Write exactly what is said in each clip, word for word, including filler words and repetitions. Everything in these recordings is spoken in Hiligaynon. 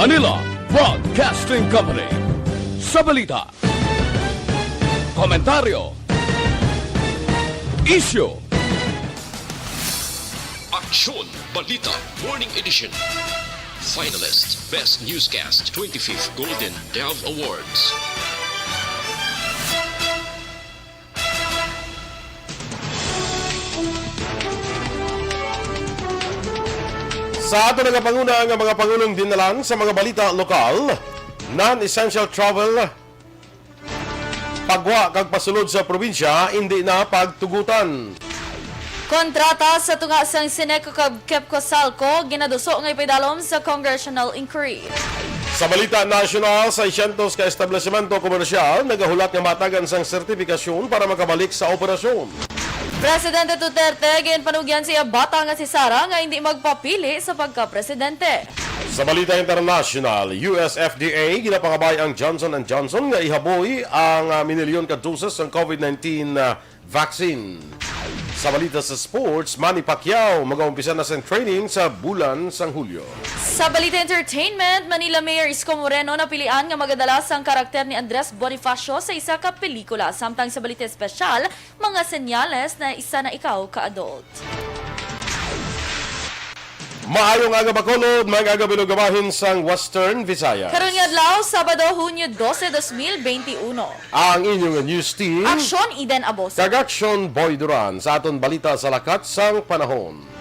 Manila Broadcasting Company. Sa balita, komentaryo, isyu, aksyon, balita, morning edition. Finalist, Best Newscast, twenty-fifth Golden Dove Awards. Sa ato nagapanguna nga mga pangulong dinalan sa mga balita lokal, non-essential travel, pagwa kag pasulod sa probinsya, indi na pagtugutan. Kontrata sa tunga sang Sineco kag Kepcosalco ginaduso nga ipaidalom sa congressional inquiry. Sa balita nasyonal, seiscientos ka establisemento komersyal nagahulat nga matagan sang sertifikasyon para makabalik sa operasyon. Presidente Duterte ginpanugyan sa iya bata nga si Sara nga hindi magpapili sa pagka-presidente. Sa balita internasyonal, U S F D A ginapangabay ang Johnson and Johnson nga ihaboy ang, ah, minilyon ka doses sang COVID nineteen, ah, vaccine. Sa balita sa sports, Manny Pacquiao magaumpisa na sang training sa bulan sang Hulyo. Sa balita entertainment, Manila Mayor Isko Moreno napilian nga magadala sang karakter ni Andres Bonifacio sa isa ka pelikula. Samtang sa balita espesyal, mga senyales na isa na ikaw ka-adult. Maayong aga, Bacolod, maayong aga, Bilog, bahin sang Western Visayas. Karon nga adlaw, Sabado, Hunyo dose, dos mil benti uno. Ang inyong news team, Aksyon, Eden Aboso. Kag Aksyon, Boy Duran, sa aton balita sa lakat sang panahon.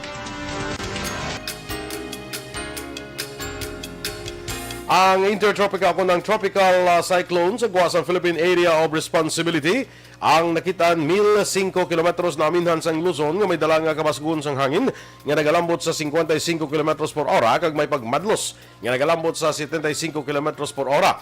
Ang intertropical o ang tropical, ah, cyclone sa gwa sang Philippine Area of Responsibility ang nakitaan mil singko kilometros na aminhan sang Luzon nga may dala nga kabasgon sang hangin nga nagalambot sa cincuenta y cinco kilometros por hora kag may pagmadlos nga nagalambot sa setenta y cinco kilometros por hora.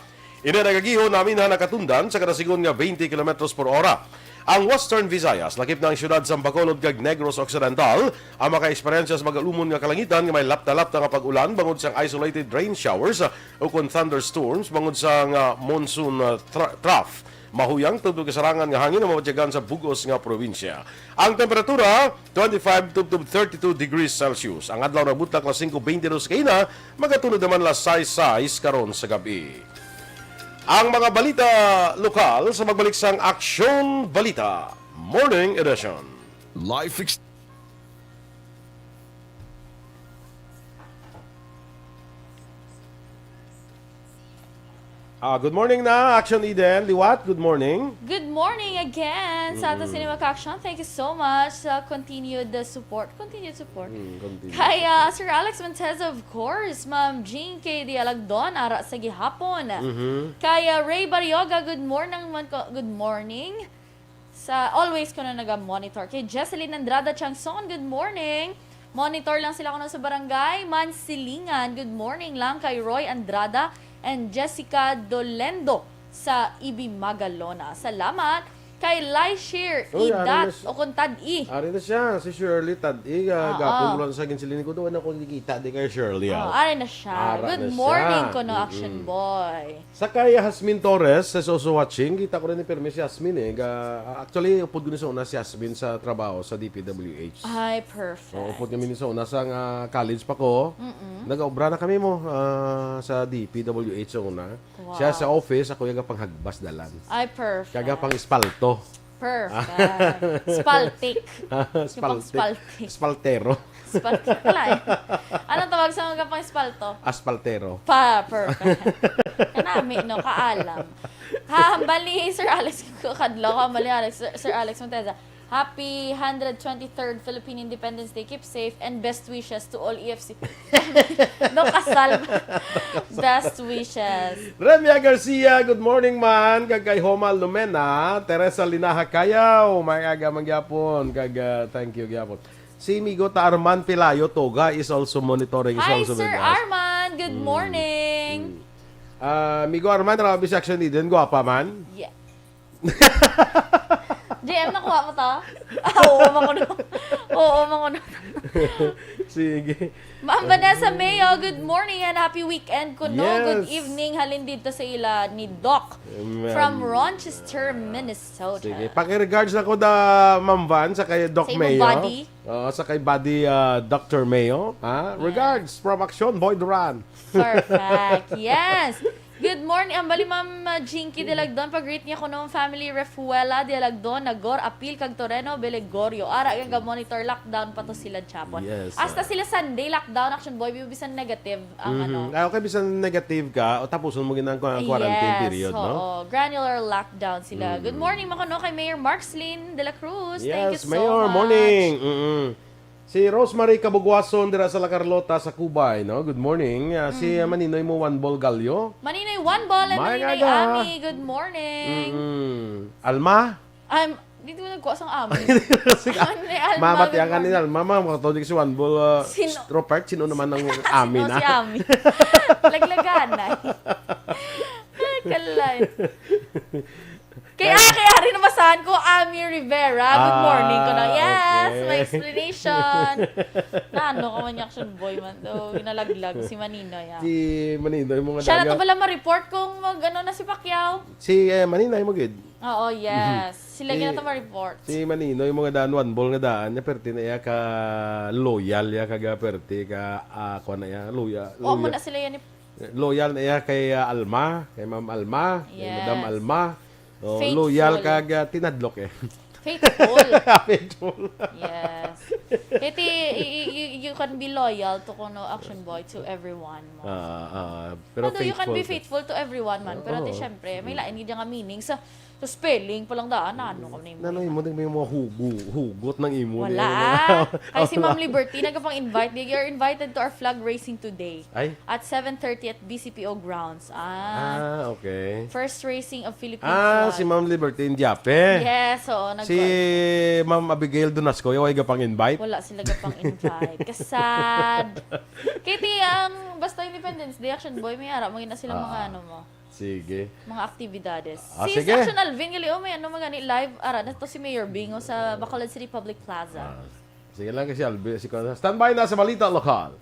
Ini nagagihon namin ha nakatundan sa kada sigon nga twenty kilometros por hora. Ang Western Visayas, lakip na ang siyudad sang Bacolod kag Negros Occidental, ang makaeksperyensya sa magalumon nga kalangitan nga may lapta-lapta nga pag-ulan bangod sang isolated rain showers, ah, ukon thunderstorms bangod sang, ah, monsoon, ah, tra-, trough. Mahuyang tubtob kasarangan nga hangin ang mabatyagan sa bug-os nga probinsya. Ang temperatura, twenty-five tubtob thirty-two degrees Celsius. Ang adlaw nagbutlak alas singko beintidos kaina, magatulod naman alas sais sais karon sa gab-i. Ang mga balita lokal sa pagbalik sang Aksyon Balita Morning Edition. Life ex- Ah, good morning na, Action Eden. Liwat, good morning. Good morning again sa ato Mm-mm. Cinema Action. Thank you so much sa continued, uh, support. Continued support. Mm, continue. Kay, uh, Sir Alex Montez, of course. Ma'am Jean K D Alagdon, ara sa gihapon. Mm-hmm. Kay, uh, Ray Barrioga, good morning man ko. Good morning. Sa always ko na naga-monitor. Kay Jesseline Andrada Changson, good morning. Monitor lang sila kuno sa barangay Mansilingan. Good morning lang kay Roy Andrada and Jessica Dolendo sa Ibi Magalona. Salamat kay Laishir Uy, ari na Idat si-, o kung Tad-i. Ari na siya, si Shirley Tad-i. Ah, Oo. Gapon ko lang sa ginsiling ko doon ako nakikita di kay Shirley, Oh, ah. Ari na siya. Ara Good na siya. morning kuno, Mm-mm. Action Boy. Sa kay Jasmine Torres, sa also watching, kita ko rin ni permi si Jasmine eh. Ga, actually, upod ko ni sa una si Jasmine sa trabaho sa D P W H. Ay, perfect. Oo, upod kami ni sa una sa nga college pa ko. Mm-mm. Nag-obra na kami mo, ah, sa D P W H sa una. Wow. Siya sa office, ako yung panghagbas dalan. Ay, perfect. Kaga pang espalto. Perfect. Spaltik. Yung pang Spaltik. spaltik. Spaltero. Spaltik pala eh. Anong tawag sa mga pang espalto? Aspaltero. Pa, perfect. Kanami, no? Kaalam. Ha, hambal ni Sir Alex Kadlaw, hambal ni Alex, Sir, Sir Alex Monteza. Happy hundred twenty-third Philippine Independence Day. Keep safe and best wishes to all E F C. No, kasal. Best wishes. Remia Garcia, good morning man. Kag kay Homa Lumena, Teresa Linaha Kayaw, may aga man gyapon. Kag, ah, thank you gyapon. Si Migo ta Arman Pelayo Toga is also monitoring, is Hi, also with Sir us. Arman. Good Mm. morning. Mm. Ah, Migo Arman, rabi sa action ni din, gwapa man. Yeah. J M, nakuha mo to? Ah, oo, makuno. Oo, makuno. Sige. Ma'am Vanessa Mayo, good morning and happy weekend kuno. Yes. Good evening. Halin dito sa ila ni Doc Ma'am. from Rochester, Minnesota. Sige. Paki-regards na ko da, Ma'am Van, sa kay Doc Sa imong Mayo. body? Oo, sa kay Buddy, ah, Doctor Mayo, ha? Yes. Regards from Action Boy Duran. Perfect. Yes. Good morning. Ang bali, Ma'am, uh, Jinky Delagdon, pag-greet niya kuno ang family Refuela Delagdon, Nagor, Apil, kag Toreno, Belegorio. Ara nga ga-monitor lockdown pa to sila, Japon. Yes, Hasta ah. sila Sunday lockdown, Action Boy, bisan negative ang Mhm. ano. Ah, okay, bisan negative ka, o tapuson mo gid ang kwa-, quarantine Yes, period, no? oo. Granular lockdown sila. Good Mm. morning, mga kuno, kay Mayor Markslin de la Cruz. Thank you Yes, so Mayor, much. morning. Mm-mm. Si Rosemary Kabugwason dira sa La Carlota sa Cubay, no? Good morning. Ah, si, Mm. ah, Maninoy mo One Ball Galyo. Maninoy One Ball and May Maninoy aga. Ami, good morning. Mm-mm. Alma? Um, dito ko nagkuha sang Ami. Sige. Ano ni Alma? Mama, Good tiyangan ni morning. Alma, ma'am. Katawag si One Ball, ah, Sino? Robert, sino naman ang Ami Sino na? si Ami? Laglaganay. Ay, kalay. Kaya, Ay. kaya rin nabasahan ko, Ami Rivera. Good morning ko na. Ah, Yes, okay. may explanation. Na ano ka man, Action Boy man. So, ginalaglag si Maninoy, ah. Si Maninoy, mga Siya na to daga. pala ma-report kung mag, ano na si Pacquiao. Si, eh, Maninoy mo gid. Oo, yes. Sila Si, gina to ma-report. si Maninoy, mga daan, One Ball nga daan, niya, perti na iya ka loyal, iya ka ga perti, ka, ah, kuwan na iya, loyal, Oo, loyal. muna sila yan. Loyal na iya kay, ah, Alma, kay Ma'am Alma, kay Madam Yes. Alma. Oh, Faithful. loyal kag, ah, tinadlok eh. Faithful. Faithful. Yes. Kaya ti, y-, y-, y-, you can be loyal to kuno Action Boy to everyone mo. Ah, ah, pero Although you can be faithful. faithful to everyone man, pero ti Oo. syempre, may Mm. lain gid nga meaning sa, sa spelling pa lang daan, ano ka na Nanay mo, di may mga hugo-, hugot ng imo Wala, niya, ah. mga Kay si Wala. Ma'am Liberty, nagapang-invite. You're invited to our flag raising today Ay? at seven thirty at B C P O grounds. Ah. Ah, okay. First raising of Philippine Ah, flag. si Ma'am Liberty Indiape. Yes, oo, nag- Si Ma'am Abigail Dunasco, yung ay gapang-invite? Wala sila gapang-invite. Kasad. Katie, ang basta Independence Day, Action Boy, may ara, may na sila mga Ah. ano mo. Sige. Mga aktibidades. Ah, Si sige. Action Alvin, gali, oh, may ano, magani live. Ara, na to si Mayor Bingo sa Bacolod City Public Plaza. Ah, sige lang kasi Alvin, si standby na sa balita lokal.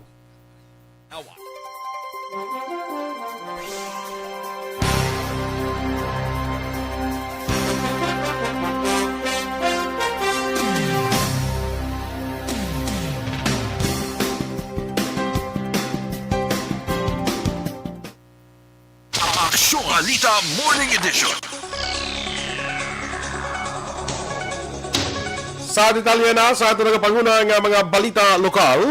Aksyon Balita Morning Edition. Sa detalye na sa ato nagapanguna nga mga balita lokal,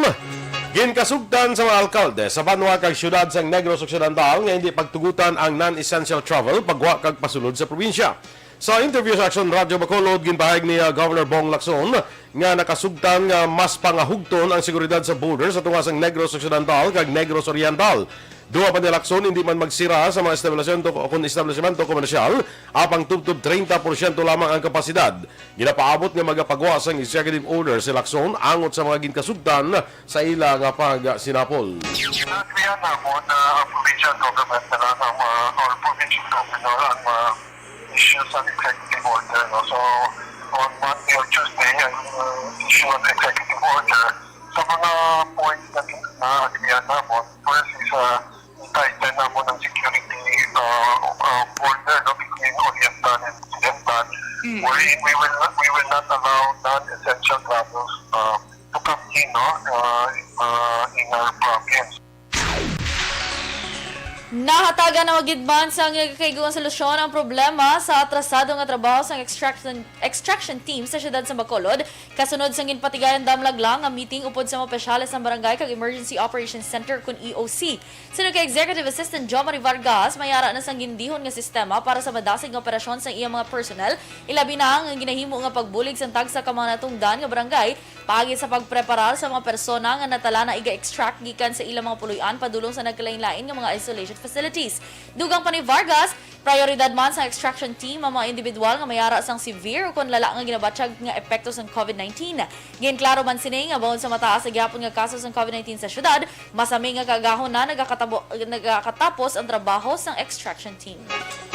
ginkasugtan sa mga alkalde sa banwa kag syudad sang Negros Occidental nga hindi pagtugutan ang non-essential travel pagwa kag pasulod sa probinsya. Sa interview sa Aksyon Radyo Bacolod, ginpahayag ni, ah, Governor Bong Lacson nga nakasugtan nga mas pangahugton ang seguridad sa border sa tunga sang Negros Occidental kag Negros Oriental. Duwa pa ni Lacson, hindi man magsira sa mga establisyento o kon establisyemento komersyal, apang tubtob treinta porsyento lamang ang kapasidad. Ginapaabot nga magapagwa sang executive order si Lacson angot sa mga ginkasugtan sa ila nga pagsinapol. Kaya namon na ang provincial government na lang ang, uh, or provincial governor ang, uh, issue sa executive order, no? So, on Monday or Tuesday, ang, uh, issue ng executive order sa mga points na, na agrihan namon. First is, uh, tighten namon ang security, uh, uh, border, no, between Oriental and Occidental, Mm. wherein we will not, we will not allow non-essential travels, uh, to come in, no, uh, uh, in our province. Nahatagan na gid man sang nagakaigo nga solusyon ang problema sa atrasado nga trabaho sang extraction, extraction team sa siyudad sa Bacolod, kasunod sang ginpatigayang damlag lang nga meeting upod sa mga opisyales sang barangay kag Emergency Operations Center kun E O C. Suno kay Executive Assistant Jo Marie Vargas, may ara na sang gindihon nga sistema para sa madasig nga operasyon sang iya mga personnel, ilabi na ang ginahimo nga pagbulig sang tagsa ka mga natungdan nga barangay paagi sa pagpreparar sa mga persona nga natala na iga-extract gikan sa ilang mga puloy-an padulong sa nagkalain-lain nga mga isolation facilities. Dugang pa ni Vargas, prioridad man sa extraction team ang mga individual nga may ara sang severe o kon lala nga ginabatyag nga epekto sang COVID nineteen. Ginklaro man sini nga bangod sa mataas na gihapon nga kaso sang COVID nineteen sa syudad, masami nga kaagahon na nagakatabo-, nagakatapos ang trabaho sang extraction team.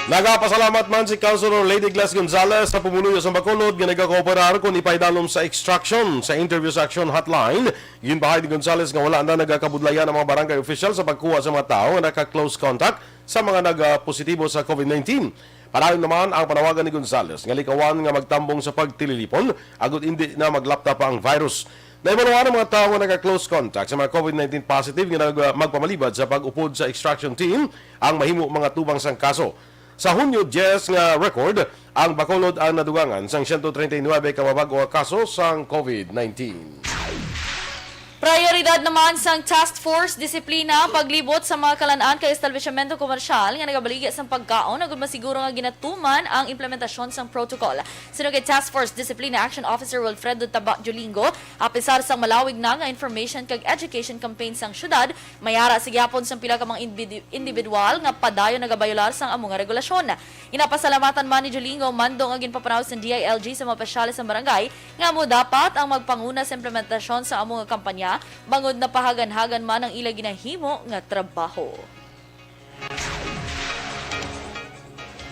Nagapasalamat man si Councilor Lady Glass Gonzalez sa pumuluyo sa Bacolod nga nagakooperar kon ipaidalom sa extraction. Sa interview sa Action Hotline, ginpahayag ni Gonzalez nga wala na nagakabudlayan ang mga barangay official sa pagkuha sa mga tawo nga naka-close contact sa mga nagapositibo sa COVID nineteen. Padayon naman ang panawagan ni Gonzales nga likawan nga magtambong sa pagtililipon agud indi na maglapta pa ang virus. Nahibaluan ang mga tawo nga naka-close contact sa mga COVID nineteen positive nga nag-, magpamalibad sa pag-upod sa extraction team ang mahimo mga tubang sang kaso. Sa Hunyo diyes nga record, ang Bacolod ang nadugangan sang siyento treinta y nuebe ka mabag-o nga kaso sang COVID nineteen. Prioridad naman sang Task Force Disiplina ang paglibot sa mga kalan-an kay establisyemento komersyal nga nagabaligya sang pagkaon agud masiguro nga ginatuman ang implementasyon sang protocol. Suno kay Task Force Disiplina Action Officer Wilfredo Taba Jolingo, apisar sang malawig na nga information kag education campaign sang syudad, may ara sa gihapon sang pila ka mga individu-, individual nga padayon nagabayolar sang amo nga regulasyon. Ginapasalamatan man ni Jolingo ang mando nga ginpapanawag sang D I L G sa mga opisyales sang barangay nga amo dapat ang magpanguna sa implementasyon sa amo nga kampanya, bangod napahaganhagan man ang ila ginahimo nga trabaho.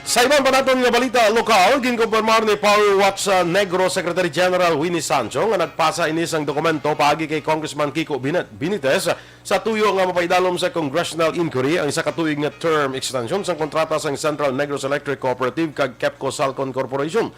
Sa iban pa naton nga balita lokal, ginkumpirmar ni Power Watch, ah, Negros Secretary General Winnie Sancho nga nagpasa ini sang dokumento paagi kay Congressman Kiko Binet-, Benitez sa tuyo nga mapaidalom sa congressional inquiry ang isa ka tuig nga term extension sang kontrata sang Central Negros Electric Cooperative kag Kepco Salcon Corporation.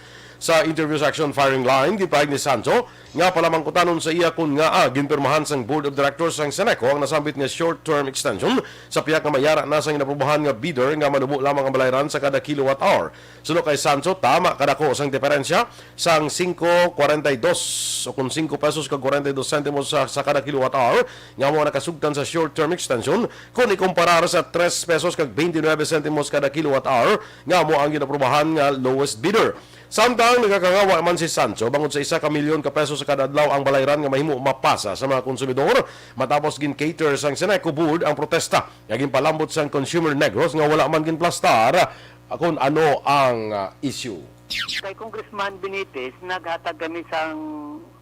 Sa interview sa Action Firing Line, gipahayag ni Sancho nga palamangkutanon sa iya kon ngaa ginpirmahan sang Board of Directors sang Seneco ang nasambit nga short-term extension sa pihak nga may ara na sang inaprubahan nga bidder nga manubo lamang ang balayran sa kada kilowatt hour. Suno kay Sancho, tama kadako sang diferensya sang singko kwarenta y dos o kon singko pesos kag kwarenta y dos sentimos sa, sa kada kilowatt hour nga amo ang nakasugtan sa short-term extension kon ikumparar sa tres pesos kag twenty-nine sentimos kada kilowatt hour nga amo ang ginaprubahan nga lowest bidder. Samtang nagakahawa man si Sancho bangod sa isa ka milyon ka pesos sa kada adlaw ang balayran nga mahimo mapasa sa mga konsumidor, matapos gin-cater sang Seneco Board ang protesta nga ginpalambot sang Consumer Negros nga wala man ginplastar kon ano ang, ah, issue. Kay Congressman Benitez, naghatag kami sang,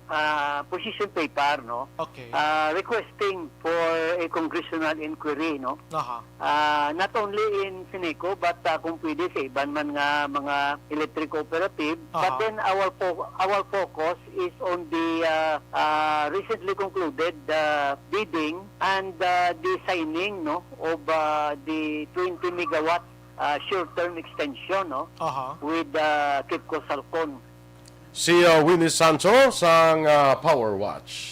ah, position paper, no? Okay. Ah, requesting for a congressional inquiry, no? Aha. Ah, not only in Seneco, but, ah, kung pwede sa iban man nga mga electric cooperative. But Aha. then our fo-, our focus is on the, ah, ah, recently concluded, ah, bidding and, ah, the signing, no, of, ah, the twenty megawatt, ah, short-term extension, no, Aha. with, ah, Kepco Salcon. Si, uh, Winnie Sancho sang, uh, Power Watch.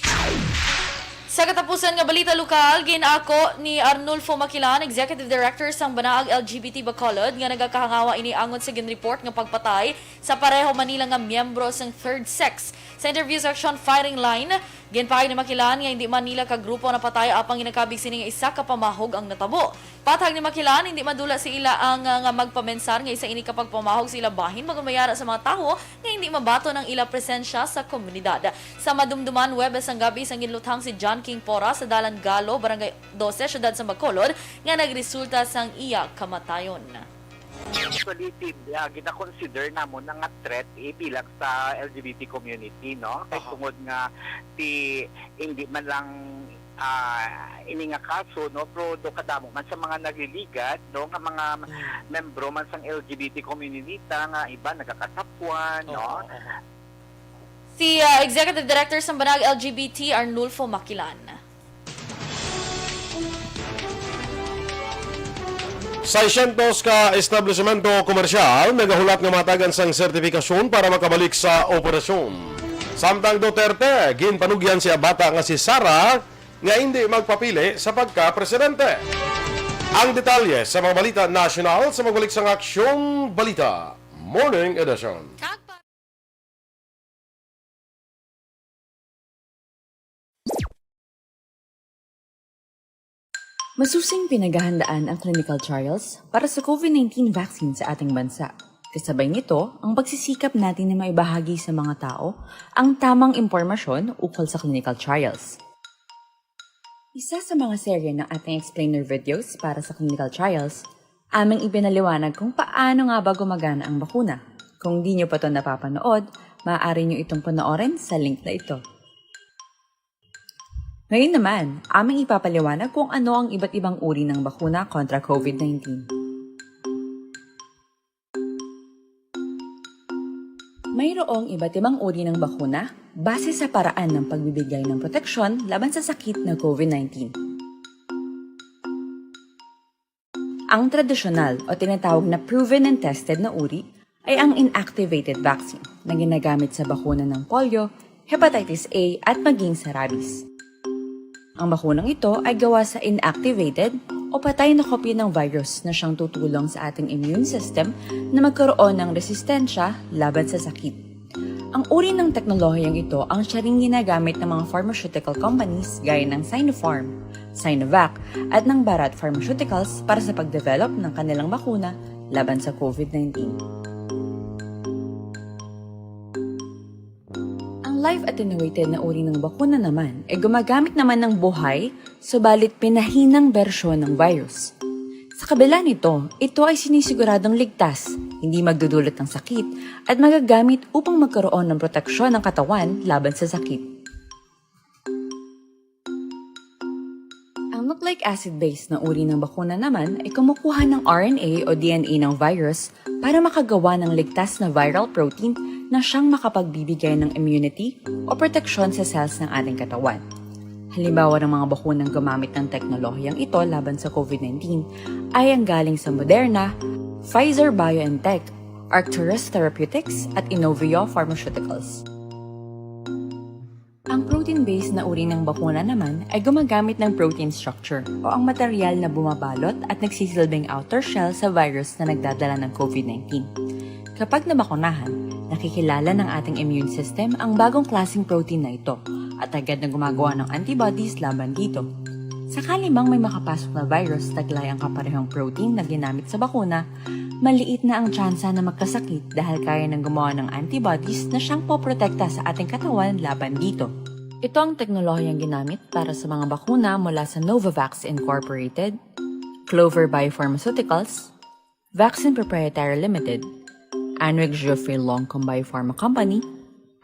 Sa katapusan nga balita lokal, gin-ako ni Arnulfo Maquilan, Executive Director sang Banaag L G B T Bacolod, nga nagakahangawa ini angot sa ginreport nga pagpatay sa pareho man nila nga miyembro sang third sex. Sa interview sa Action Firing Line, ginpahayag ni Maquilan nga hindi man nila ka grupo napatay, apang ginakabig sini nga isa ka pamahog ang natabo. Pathag ni Maquilan, hindi madula sa ila ang, uh, nga magpamensar nga isa ini ka pagpamahog sa ila bahin, bangod may ara sa mga tawo nga hindi mabaton ang ila presensya sa komunidad. Sa madumduman, Huwebes sang gabi, sang ginluthang si John King Porras sa Dalan Galo, Barangay dose, Siyudad sa Bacolod, nga nagresulta sang iya kamatayon. Actually, si, ah, gina-consider namon na nga threat, eh, bilang sa L G B T community, no? Kay Aha. tungod nga si, hindi man lang, ah, ini nga kaso, no, pero do kadamo man sa mga nagliligad, no, nga mga Mm. membro man sang L G B T community ta, nga iba nagakasapwan, no? Oo, oo. Si, ah, Executive Director sang Banaag L G B T, Arnulfo Maquilan. Seiscientos ka establisemento komersyal nagahulat nga mahatagan sang sertifikasyon para makabalik sa operasyon. Samtang Duterte, ginpanugyan siya bata nga si Sara nga hindi magpapili sa pagka-presidente. Ang detalye sa mga balita nasyonal sa magbalik sang Aksyong Balita Morning Edition. Masusing pinaghahandaan ang clinical trials para sa COVID nineteen vaccine sa ating bansa. Kasabay nito, ang pagsisikap natin na maibahagi sa mga tao ang tamang impormasyon ukol sa clinical trials. Isa sa mga serye ng ating explainer videos para sa clinical trials, aming ipinaliwanag kung paano nga ba gumagana ang bakuna. Kung di nyo pa 'to napapanood, maaari nyo itong panoorin sa link na ito. Ngayon naman, aming ipapaliwanag kung ano ang iba't ibang uri ng bakuna kontra COVID nineteen. Mayroong iba't ibang uri ng bakuna base sa paraan ng pagbibigay ng proteksyon laban sa sakit na COVID nineteen. Ang tradisyonal o tinatawag na proven and tested na uri ay ang inactivated vaccine na ginagamit sa bakuna ng polio, hepatitis A at maging sa rabies. Ang bakunang ito ay gawa sa inactivated o patay na kopya ng virus na siyang tutulong sa ating immune system na magkaroon ng resistensya laban sa sakit. Ang uri ng teknolohiyang ito ang siya ring ginagamit ng mga pharmaceutical companies gaya ng Sinopharm, Sinovac, at ng Bharat Pharmaceuticals para sa pagdevelop ng kanilang bakuna laban sa COVID nineteen. Ang live attenuated na uri ng bakuna naman ay gumagamit naman ng buhay, subalit pinahinang bersyon ng virus. Sa kabila nito, ito ay sinisiguradong ligtas, hindi magdudulot ng sakit, at magagamit upang magkaroon ng proteksyon ng katawan laban sa sakit. Ang nucleic acid-based na uri ng bakuna naman ay kumukuha ng R N A o D N A ng virus para makagawa ng ligtas na viral protein na siyang makapagbibigay ng immunity o proteksyon sa cells ng ating katawan. Halimbawa ng mga bakunang gumamit ng teknolohiyang ito laban sa COVID nineteen ay ang galing sa Moderna, Pfizer-BioNTech, Arcturus Therapeutics, at Inovio Pharmaceuticals. Ang protein-based na uri ng bakuna naman ay gumagamit ng protein structure o ang material na bumabalot at nagsisilbing outer shell sa virus na nagdadala ng COVID nineteen. Kapag nabakunahan, nakikilala ng ating immune system ang bagong klaseng protein na ito at agad na gumagawa ng antibodies laban dito. Sakali mang may makapasok na virus taglay ang kaparehong protein na ginamit sa bakuna, maliit na ang tsansa na magkasakit dahil kaya nang gumawa ng antibodies na siyang poprotekta sa ating katawan laban dito. Ito ang teknolohiyang ginamit para sa mga bakuna mula sa Novavax Incorporated, Clover Biopharmaceuticals, Vaccine Proprietary Limited, Anrig Geoffrey Longcom Biopharma Company,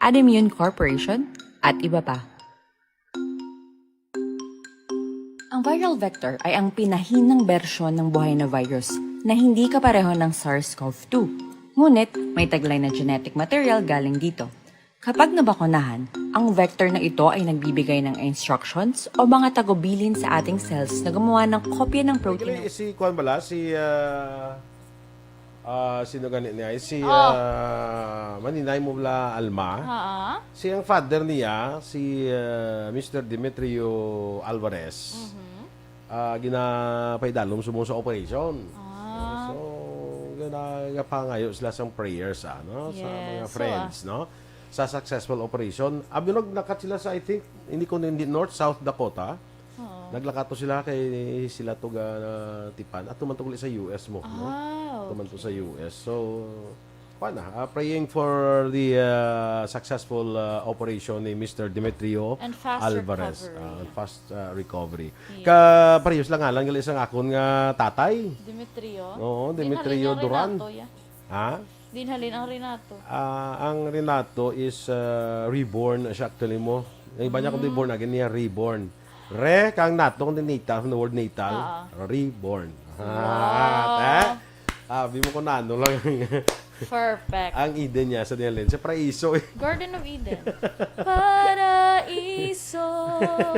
Adimmune Corporation, at iba pa. Ang viral vector ay ang pinahinang bersyon ng buhay na virus na hindi kapareho ng SARS-CoV two. Ngunit may taglay na genetic material galing dito. Kapag nabakunahan, ang vector na ito ay nagbibigay ng instructions o mga tagubilin sa ating cells na gumawa ng kopya ng protein. Actually, si Kwan bala, si ah, ah, sino gani niya? Si Oh. ah, maninay mo bala Alma. Ha? Si ang father niya, si ah, Mister Demetrio Alvarez, ah, ginapaidalom sumo sa operation. Ah. So, gina, gapangayo sila sang prayers, ano, sa Yes, mga so, friends, no? Sa successful operation. Abi naglakat sila sa, I think, hindi ko hindi North, South Dakota. Oo. Naglakato sila kay sila to ga tipan. Ato man to gali sa U S mo, no? Ah, Ato man to sa U S. So, wala, ah, praying for the ah, successful ah, operation ni Mister Demetrio And fast Alvarez. recovery. Ah, fast ah, recovery. Yes. Ka parehas lang ngalan gali sang akon nga tatay. Demetrio? Oo, Di Demetrio halin ang Duran. Renato, ya. Ha? Di halin ang Renato. Ah, ang Renato is ah, reborn siya actually mo. Ang iba niya kundi born again niya reborn. Re kang nato kung natal, from the word natal, Ah. Reborn. Wow. Ah, abi mo kung ano lang. Perfect. Ang Eden niya sa Nelen, sa Paraiso eh. Garden of Eden. Paraiso.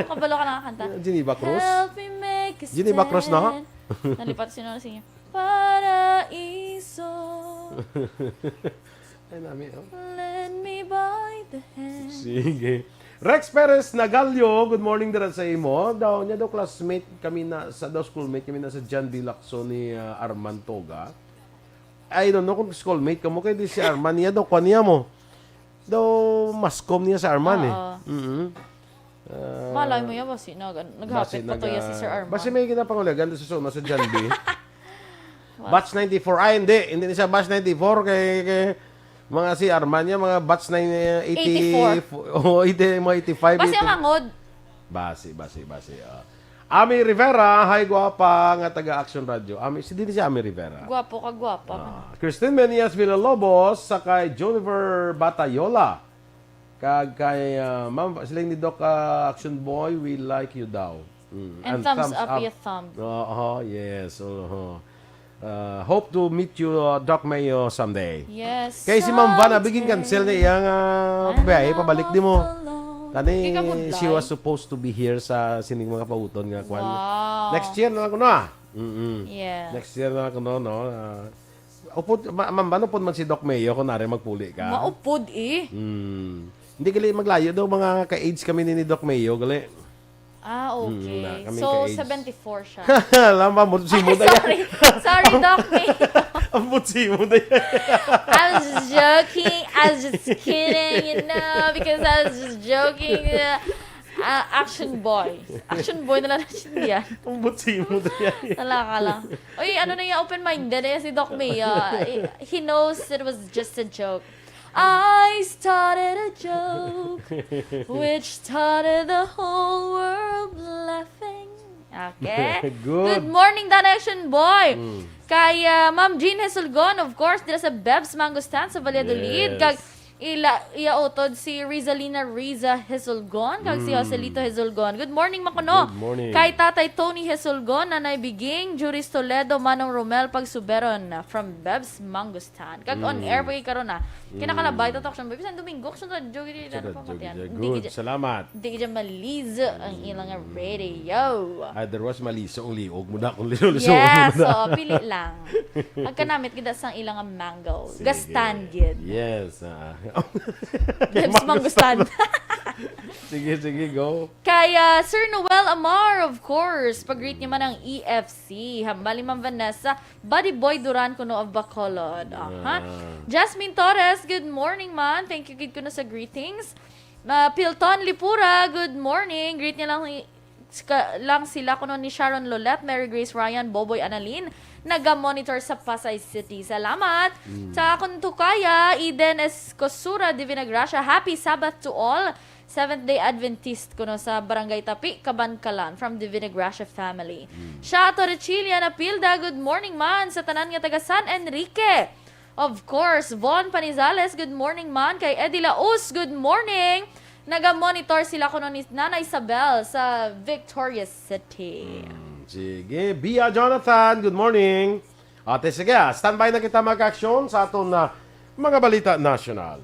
Kabalo ka nakakanta. Geneva Cruz? Help me make a Geneva Cruz, no? stand. Nalipat sino na siya. Paraiso. Ay, nami, oh. Let me by the hand. Sige. Rex Perez Nagalio, good morning dira sa imo. Daw niya daw classmate kami na sa daw schoolmate kami na sa John B. Lacson ni ah, Arman Toga. I don't know kung schoolmate ka mo kay di si Arman niya daw kwan niya mo. Daw mascom niya sa Arman eh. Oo. Mm. Ah, Malay mo yan, basi nag, naghapit pa to ya si Sir Arman. Basi may ginapanguligan sa suna sa John B. Batch ninety-four. Ay, hindi. Hindi ni siya batch ninety-four kay, kay mga si Arman niya, mga batch nine, eighty, Eighty-four. Oh, eighty, mga eighty-five. Basi eighty. Ang angod. Basi, basi, basi. Ah. Ami Rivera, hi guwapa nga taga Action Radio. Ami, si din si Ami Rivera. Guwapo ka, guwapa. Ah, Christine Menias Villalobos, sa kay Juniver Batayola. Kag kay ah, Ma'am, siling ni Doc ah, Action Boy, we like you daw. Mm, And thumbs up, your thumb. Oo, yes. Oo. Ah, hope to meet you, uh, Doc Mayo, someday. Yes. Kay si Ma'am Van, abigin cancel na iyang uh, biyahe, pabalik di mo. Tani, Ikaw mo, she Bly. Was supposed to be here sa sining mga pauton nga kwan. Wow. Next year na lang ko na. Mm-mm. Yeah. Next year na kuno, no? Ah, upod, ma, ma, maupod man si Doc Mayo kung nari magpuli ka. Maupod eh. Mm. Hindi gali maglayo daw, mga ka-age kami ni, ni Doc Mayo, gali. Ah, Mm, okay. na, kami So, ka-age. seventy-four siya. Alam mo, mo, si Ay, mo na yan. Sorry. Sorry, Doc Mayo. Ang butsi mo na yan. I was just joking. I was just kidding, you know, because I was just joking. Uh, uh, action boy. Action boy na lang natin yan. Ang butsi mo na yan. Talaka lang. Uy, ano na yung open-minded eh, si Doc Mayo. He knows it was just a joke. I started a joke, which started the whole world laughing. Okay? Good. Good morning, Dana Action Boy. Mm. Kay ah, Ma'am Jean Hesulgon, of course, dira sa Bebs Mangostan sa Valladolid. Yes. Kag ila, iya utod si Rizalina Riza Hesulgon, kag si Mm. Joselito Hesulgon. Good morning, makuno. Good morning. Kay Tatay Tony Hesulgon, Nanay Biging, Juris Toledo, Manong Romel Pagsuberon, ah, from Bebs Mangostan. Kag on Mm. air pa karon na. Kinakalabay Mm. to, Action Boy. Bisan Domingo, Action Boy, jogi di Sa na radyo, pamatian. Gija. Di Good. gija, Salamat. di gija malizo ang ilang radio. Otherwise, maliso ang liog mo na kung liso-liso Yes, mo na. So, pili lang. Ang kanamit kita sang ilang mango. Sige. Gastan gid. Yes. Ah. Bebs Mangostan. Sige, sige, go. Kaya Sir Noel Amar, of course, pag-greet niya man ang E F C. Hambal ni Ma'am Vanessa, Buddy Boy Duran kuno of Bacolod. Aha. Ah. Jasmine Torres, good morning, man. Thank you gid kuno sa greetings. Ma Pilton Lipura, good morning. Greet niya lang, ka- lang sila kuno ni Sharon Lolet, Mary Grace Ryan, Boboy Analin. Naga-monitor sa Pasay City. Salamat. Sa akon tukaya, Eden Escosura, Divina Gracia. Happy Sabbath to all. Seventh-day Adventist kuno sa Barangay Tapi, Kabankalan, from Divina Gracia family. Siya Torrecilla Napilda, good morning man sa tanan nga taga San Enrique. Of course, Von Panizales, good morning man. Kay Eddie Laus, good morning. Naga-monitor sila kuno ni Nanay Isabel sa Victorias City. Mm, sige. Bia Jonathan, good morning. Ate, sige, ah, standby na kita, mag-aksyon sa aton na mga balita nasyonal.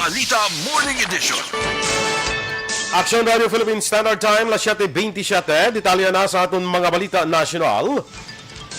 Balita Morning Edition. Aksyon Radio Philippine Standard Time, las siete veintisiete. Detalye na sa aton mga balita nasyonal.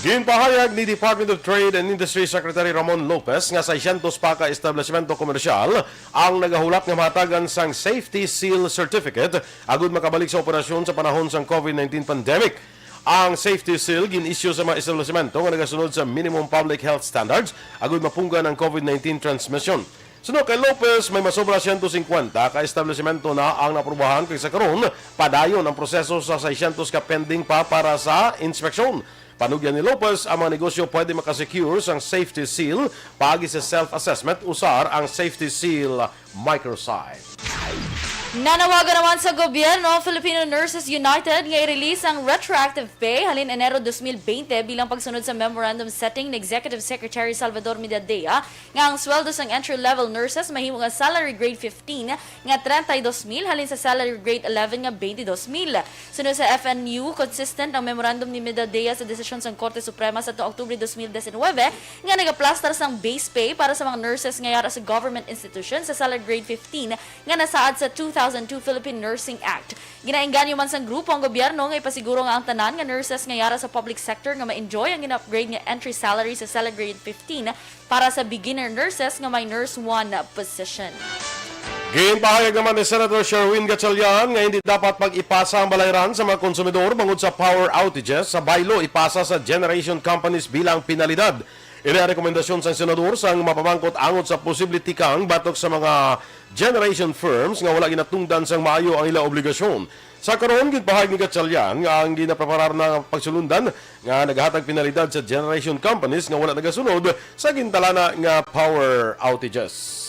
Ginpahayag ni Department of Trade and Industry Secretary Ramon Lopez nga seiscientos pa ka establishmento komersyal ang nagahulat nga mahatagan sang Safety Seal Certificate agud makabalik sa operasyon sa panahon sang COVID nineteen pandemic. Ang Safety Seal gin-issue sa mga establishmento nga nagasunod sa minimum public health standards agud mapunggan ang COVID nineteen transmission. Suno kay Lopez, may masobra siyento singkwenta ka establisemento na ang naaprubahan, kag sa karon padayon ang proseso sa seiscientos ka pending pa para sa inspeksyon. Panugyan ni Lopez, ang mga negosyo pwede makasecure sang safety seal paagi sa self-assessment, usar ang safety seal microsite. Nanawagan naman sa gobyerno ang Filipino Nurses United nga i-release ang retroactive pay halin Enero dos mil bente bilang pagsunod sa memorandum setting ni Executive Secretary Salvador Medadea nga ang sweldo sang entry-level nurses mahimo nga salary grade fifteen nga treinta y dos mil halin sa salary grade eleven nga twenty-two mil. Suno sa F N U, consistent ang memorandum ni Medadea sa desisyon sang Korte Suprema sa tuong Oktubre dos mil diecinuebe nga nagaplastar sang base pay para sa mga nurses nga yara sa government institution sa salary grade fifteen nga nasaad sa two thousand two Philippine Nursing Act. Ginaengganyo man sang grupo ang gobyerno nga ipasiguro nga ang tanan nga nurses nga yara sa public sector nga ma-enjoy ang gina-upgrade nga entry salary sa salary grade fifteen para sa beginner nurses nga may Nurse one position. Ginpahayag naman ni Senator Sherwin Gatchalian nga hindi dapat pag-ipasa ang balayran sa mga konsumidor bangod sa power outages sa baylo ipasa sa generation companies bilang penalidad. Ini ang rekomendasyon sang senador sang mapamangkot angot sa posible tikang batok sa mga generation firms nga wala ginatungdan sang maayo ang ila obligasyon. Sa karon, ginpahayag ni Gatchalian nga ang ginapreparar na pagsulundan nga nagahatag penalidad sa generation companies nga wala nagasunod sa gintalana nga power outages.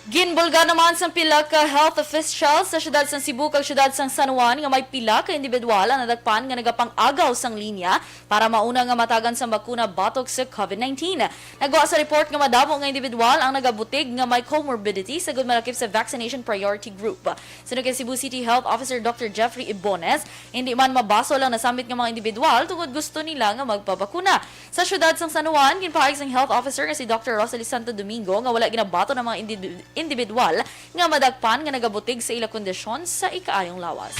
Ginbulgar naman sang pila ka health officials sa siyudad sang Cebu kag siyudad sang San Juan nga may pila ka individual ang nadakpan nga nagapang-agaw sang linya para mauna nga matagan sang bakuna batok sa COVID nineteen. Nagwa sa report nga madamo nga individual ang nagabutig nga may comorbidity sagud malakip sa vaccination priority group. Suno kay Cebu City Health Officer Doctor Jeffrey Ibones, hindi man mabasol ang nasambit nga mga individual tungod gusto nila nga magpabakuna. Sa siyudad sang San Juan, ginpahayag sang health officer nga si Doctor Rosalie Santo Domingo nga wala ginabaton ang mga individu-, individual nga madakpan nga nagabutig sa ila kondisyon sa ikaayong lawas.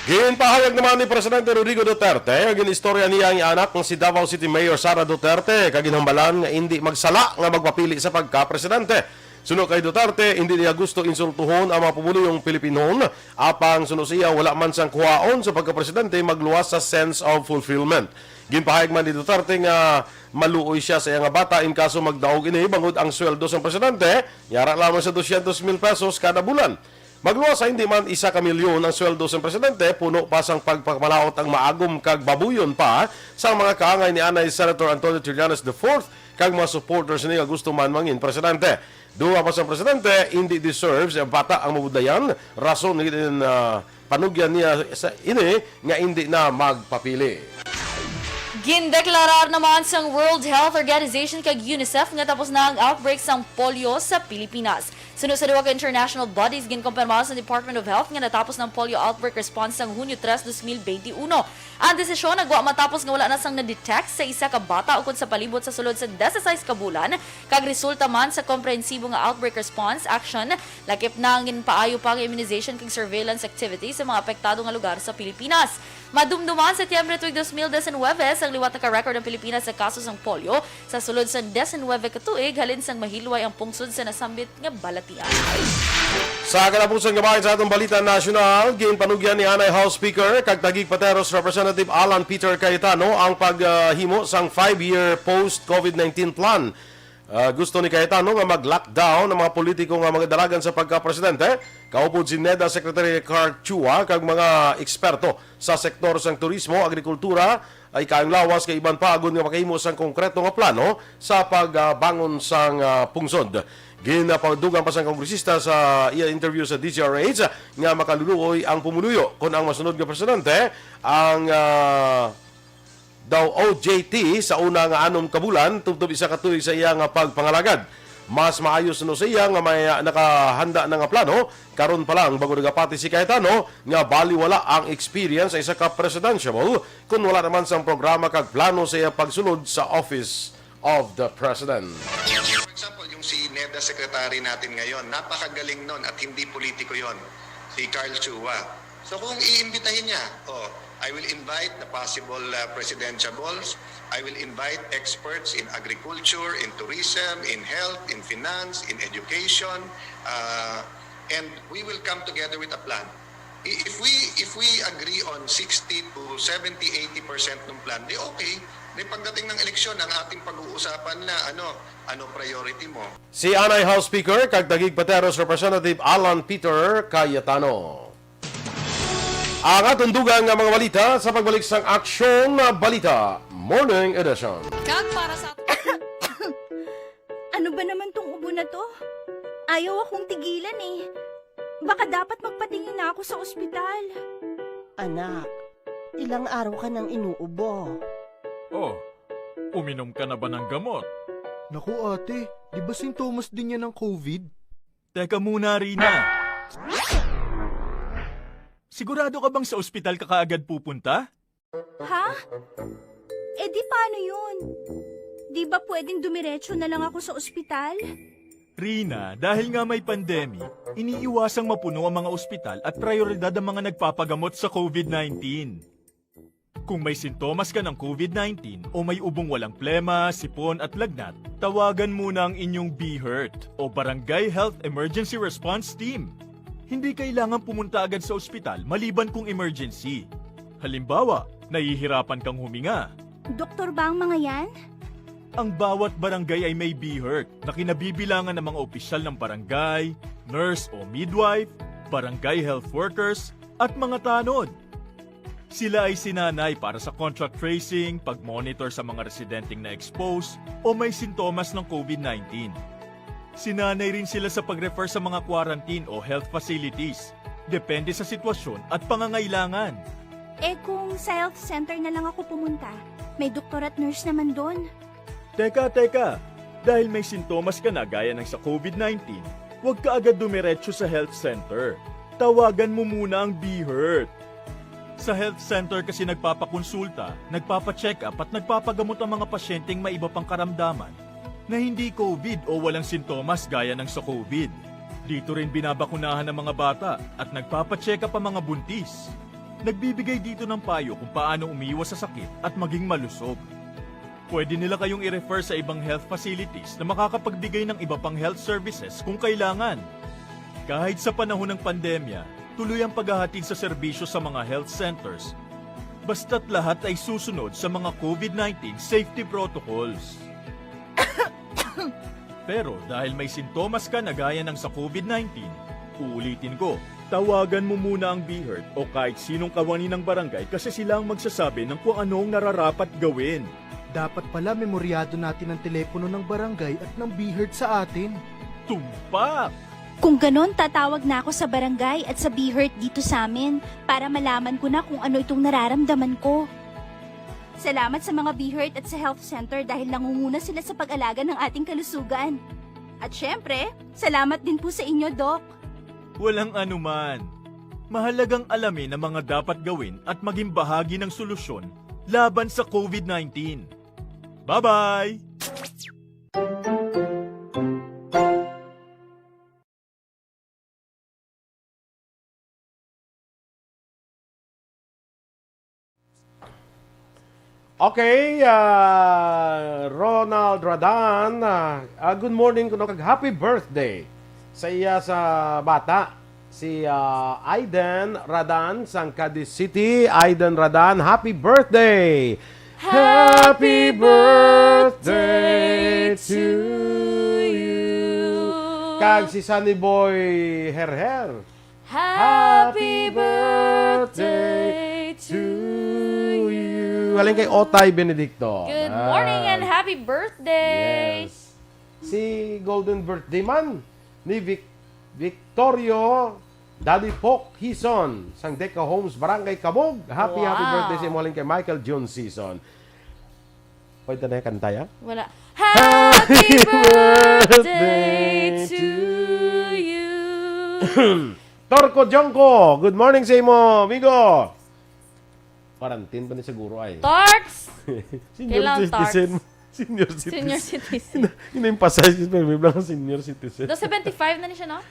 Ginpahayag naman ni Presidente Rodrigo Duterte nga gin-istorya niya ang iya anak nga si Davao City Mayor Sara Duterte kag ginhambalan nga indi magsala nga magpapili sa pagka-presidente. Suno kay Duterte, indi niya gusto insultuhon ang mga pumuluyong Pilipinhon, apang suno siya wala man sang kuhaon sa pagka-presidente magluwas sa sense of fulfillment. Ginpahayag man ni Duterte nga maluoy siya sa iya nga bata in kaso magdaog ini bangod ang sweldo sang presidente yara lamang sa doscientos mil pesos kada bulan. Magluwas sa hindi man isa ka milyon ang sweldo sang presidente, puno pa sang pagpamalaot ang maagom kag babuyon pa sang mga kaangay ni anay Senator Antonio Trillanes the fourth kag mga supporters ni nga gusto man mangin presidente. Duwa pa sang presidente, hindi deserves ang bata ang mabudlayan, rason gid, ah, panugyan niya sa ini nga hindi na magpapili. Gindeklarar naman sang World Health Organization kag UNICEF nga tapos na ang outbreak sang polio sa Pilipinas. Suno sa duha ka international bodies, ginkumpirma sa Department of Health nga natapos na ang polio outbreak response sang Hunyo tres, dos mil bente uno. Ang desisyon nagwa matapos nga wala na sang na-detect sa isa ka bata ukon sa palibot sa sulod sa disisais ka bulan, kag resulta man sa komprehensibo nga outbreak response action, lakip na ang ginpaayo pa nga immunization kag surveillance activities sa mga apektado nga lugar sa Pilipinas. Madumduman, Setyembre tuig dos mil diecinuebe, sang liwat naka-record ang Pilipinas sa kaso sang polio sa sulod sang diecinuebe ka tuig halin sang mahilway ang pungsod sa nasambit nga balatian. Sa katapusan nga bahin sa atong balita nasyonal, ginpanugyan ni anay House Speaker kag Taguig Pateros Representative Alan Peter Cayetano ang paghimo sang five-year post-COVID nineteen plan. Ah, gusto ni Cayetano nga mag-lockdown ang mga politiko nga magadalagan sa pagka-presidente, kaupod si NEDA Secretary Carl Chua kag mga eksperto sa sektor sang turismo, agrikultura, ay kaayong lawas kay iban pa agod nga makahimo sang konkreto nga plano sa pagbangon sang, ah, pungsod. Ginapadugang pa sang kongresista sa iya interview sa D Z R H nga makaluluoy ang pumuluyo kon ang masunod nga presidente ang, ah, daw O J T sa una nga anom ka bulan tubtob isa ka tuig sa iya nga pagpangalagad. Mas maayo suno sa iya nga may, ah, nakahanda na nga plano karon pa lang bangod nagapati si Cayetano nga baliwala ang experience sa isa ka presidentiable kon wala naman sang programa kag plano sa iya pagsulod sa Office of the President. For example, yung si NEDA secretary natin ngayon, napakagaling nun at hindi politiko yon, si Carl Chua. So kung iimbitahin niya, oh, I will invite the possible, uh, presidentiables. I will invite experts in agriculture, in tourism, in health, in finance, in education, uh, and we will come together with a plan. I-, if we, if we agree on sixty to seventy, eighty percent ng plan, di okay. Di pagdating ng eleksyon, ang ating pag-uusapan na ano, ano priority mo? Si Anay House Speaker kag Taguig Pateros Representative Alan Peter Cayetano. Ang atong dugang nga mga balita sa pagbalik sang Aksyon na Balita Morning Edition. Kag para sa Ano ba naman tong ubo na to? Ayaw akong tigilan eh. Baka dapat magpatingin na ako sa ospital. Anak, ilang araw ka nang inuubo. Oh, uminom ka na ba ng gamot? Naku, ate, di ba sintomas din yan ng COVID? Teka muna, Rina. Sigurado ka bang sa ospital ka kaagad pupunta? Ha? Eh di paano yun? Di ba pwedeng dumiretso na lang ako sa ospital? Rina, dahil nga may pandemic, iniiwasang mapuno ang mga ospital at prioridad ang mga nagpapagamot sa COVID nineteen. Kung may sintomas ka ng COVID nineteen o may ubong walang plema, sipon at lagnat, tawagan muna ang inyong BHERT o Barangay Health Emergency Response Team. Hindi kailangan pumunta agad sa ospital maliban kung emergency. Halimbawa, nahihirapan kang huminga. Doktor ba ang mga yan? Ang bawat barangay ay may BHERT na kinabibilangan ng mga opisyal ng barangay, nurse o midwife, barangay health workers, at mga tanod. Sila ay sinanay para sa contact tracing, pag-monitor sa mga residenteng na-expose o may sintomas ng COVID nineteen. Sinanay rin sila sa pag-refer sa mga quarantine o health facilities, depende sa sitwasyon at pangangailangan. Eh kung sa health center na lang ako pumunta, may doktor at nurse naman doon. Teka, teka! Dahil may sintomas ka na gaya ng sa COVID nineteen, huwag ka agad dumiretso sa health center. Tawagan mo muna ang BHERT. Sa health center kasi nagpapakonsulta, nagpapacheck-up at nagpapagamot ang mga pasyenteng may iba pang karamdaman na hindi COVID o walang sintomas gaya ng sa COVID. Dito rin binabakunahan ang mga bata at nagpapacheck-up ang mga buntis. Nagbibigay dito ng payo kung paano umiwas sa sakit at maging malusog. Pwede nila kayong i-refer sa ibang health facilities na makakapagbigay ng iba pang health services kung kailangan. Kahit sa panahon ng pandemya, tuloy ang paghahatid sa serbisyo sa mga health centers, basta't lahat ay susunod sa mga COVID nineteen safety protocols. Pero dahil may sintomas ka na gaya ng sa COVID nineteen, uulitin ko, tawagan mo muna ang BHERT o kahit sinong kawani ng barangay kasi sila ang magsasabi ng kung ano ang nararapat gawin. Dapat pala memoryado natin ang telepono ng barangay at ng BHERT sa atin. Tumpak! Kung ganon, tatawag na ako sa barangay at sa BHERT dito sa amin para malaman ko na kung ano itong nararamdaman ko. Salamat sa mga BHERT at sa health center dahil nangunguna sila sa pag-alaga ng ating kalusugan. At syempre, salamat din po sa inyo, Doc. Walang anuman. Mahalagang alamin ang mga dapat gawin at maging bahagi ng solusyon laban sa COVID nineteen. Bye-bye! Okay, ah, Ronald Radan, ah, ah, good morning kuno kag happy birthday sa iya sa bata, si, ah, Aiden Radan sang Cadiz City. Aiden Radan, happy birthday! Happy birthday to you. Kag si Sunny Boy Herher. Happy birthday to you. Halin kay Otay Benedicto. Good morning and happy birthday. Yes. Si Golden Birthday man ni Vic-, Victorio Daddy Pok Hison sang Deca Homes, Barangay Cabug. Happy, happy birthday sa imo halin kay Michael Jun Season. Pwede na yung kanta, ya? Wala. Happy birthday to you. Torco Jongko, good morning sa imo, amigo. Quarantine pa ni siguro ay. Torts! Senior citizen. Senior citizen. Senior citizen. Ina-emphasize ko, may mga senior citizen. Do seventy-five na ni siya, no?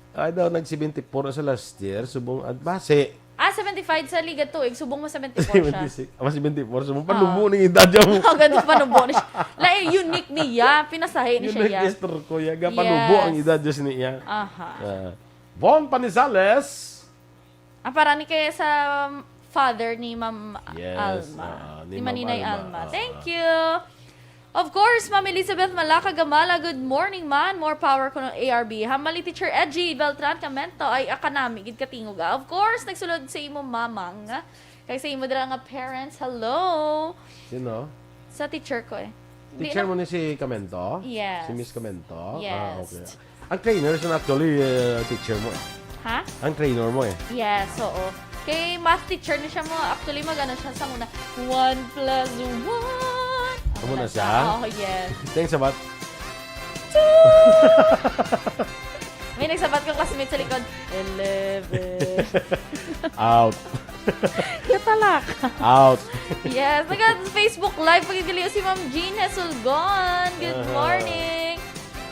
Ay daw, nag seventy-four na sa last year. Subong, at base. Ah, seventy-five sa Liga Tuig. Subong mo seventy-four siya. Seventy-six. Ah, mas seventy-four. Subong, panubo ni edad mo. Ang ganda, panubo ni siya. Like, unique niya. Pinasahi ni siya. Unique ya. Mister Kuya, ga panubo ang edad niya. Aha. Ah. Von Panizales. Ah, para ni kaya sa, father ni Ma'am Yes, Alma. ah, ni Ni Ma'am Maninay Alma, Alma. ah. Thank you. Of course, Ma'am Elizabeth Malaka Gamala, good morning, man. More power kuno, A R B. Hambal ni Teacher Edgy Beltran Camento, ay, akanami gid katingog, ah. Of course, nagsulod sa imo mamang. Kag sa imo dira nga parents, hello. Sino? Sa teacher ko, eh. Di Teacher na mo ni si Camento? Yes. Si Miss Camento? Ah, Yes. okay. Ang trainer is actually, uh, teacher mo, eh. Ha? Ang trainer mo, eh. Yes, oo. Kay math teacher ni siya mo. Actually, mag-ano siya sa una. One plus one. Amo na siya? Oo, yes. Thanks, sabat. May nagsabat ko classmate sa likod. Eleven. Out. Natalak. Out. Yes. Naga-Facebook Live, pagkagaliw si Ma'am Jean Hesulgon. Good Aha. morning.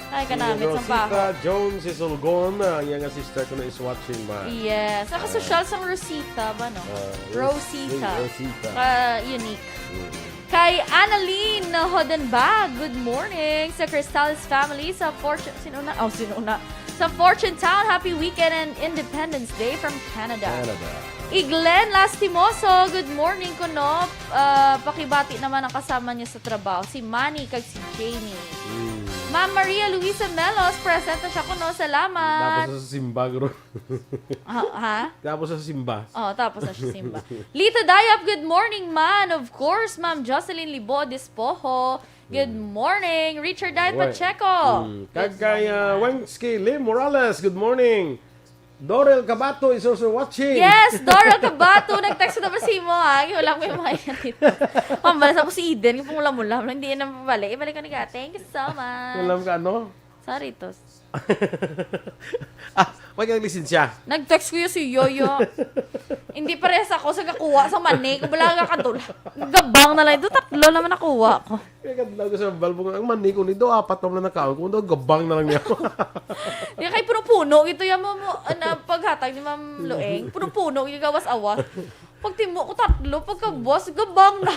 Ay, Si kanamit sa Rosita baho. Jones Hesulgon, ah, ang iyang sister ko na is watching, man. Yes. Nakasosyal sang Rosita ba, no? Ah, Ros-, Rosita. Rosita. Ka-unique. Mm. Kay Annalyn Hodenbag, good morning. Sa Cristales family, sa Fortune, sino na? Oh, sino na? Sa Fortune Town, happy weekend and Independence Day from Canada. Canada. Iglen Lastimoso, good morning kuno. Ah, pakibati naman ang kasama niya sa trabaho, si Manny kag si Jamie. Mm. Ma'am Maria Luisa Melos, present na siya kuno. Salamat. Tapos sa simba, guro. Ha? Ha? Tapos sa simba. Oh, tapos na siya simba. Lito Dayap, good morning, man. Of course, Ma'am Jocelyn Libo Despojo. Good Mm. morning. Richard Dayap Wa-, Pacheco. mm. Kag Good kay, morning, ah, man. Wengski Lim Morales, good morning. Dorel Cabato is also watching. Yes, Dorel Cabato. Nag-text na ba si mo, ha? Wala ko yung mga yan dito. Ma'am, bala sa po si Eden, yung pangula-mula. Hindi yan ang pabalik. Ibalik ko ni ka. Thank you so much. Alam ka, ano? Sorry, tos. Ah, may kang lisensya. Nag-text ko yun si Yoyo. Hindi parehas ako sa kakuha sa mani. Kung wala ka katula. Gabang na lang. Ito tatlo naman nakuha ko. Kaya kadlaw ko sa balbong, ang mani ko nito, apat naman na nakaon. Kung daw, gabang na lang niya. Di kay puno-puno. Ito yung mo, mo, ah, na paghatag ni Ma'am Lueng. Puno-puno, yung gawas-awas. Pag timo ko tatlo, pagkabuas, gabang na.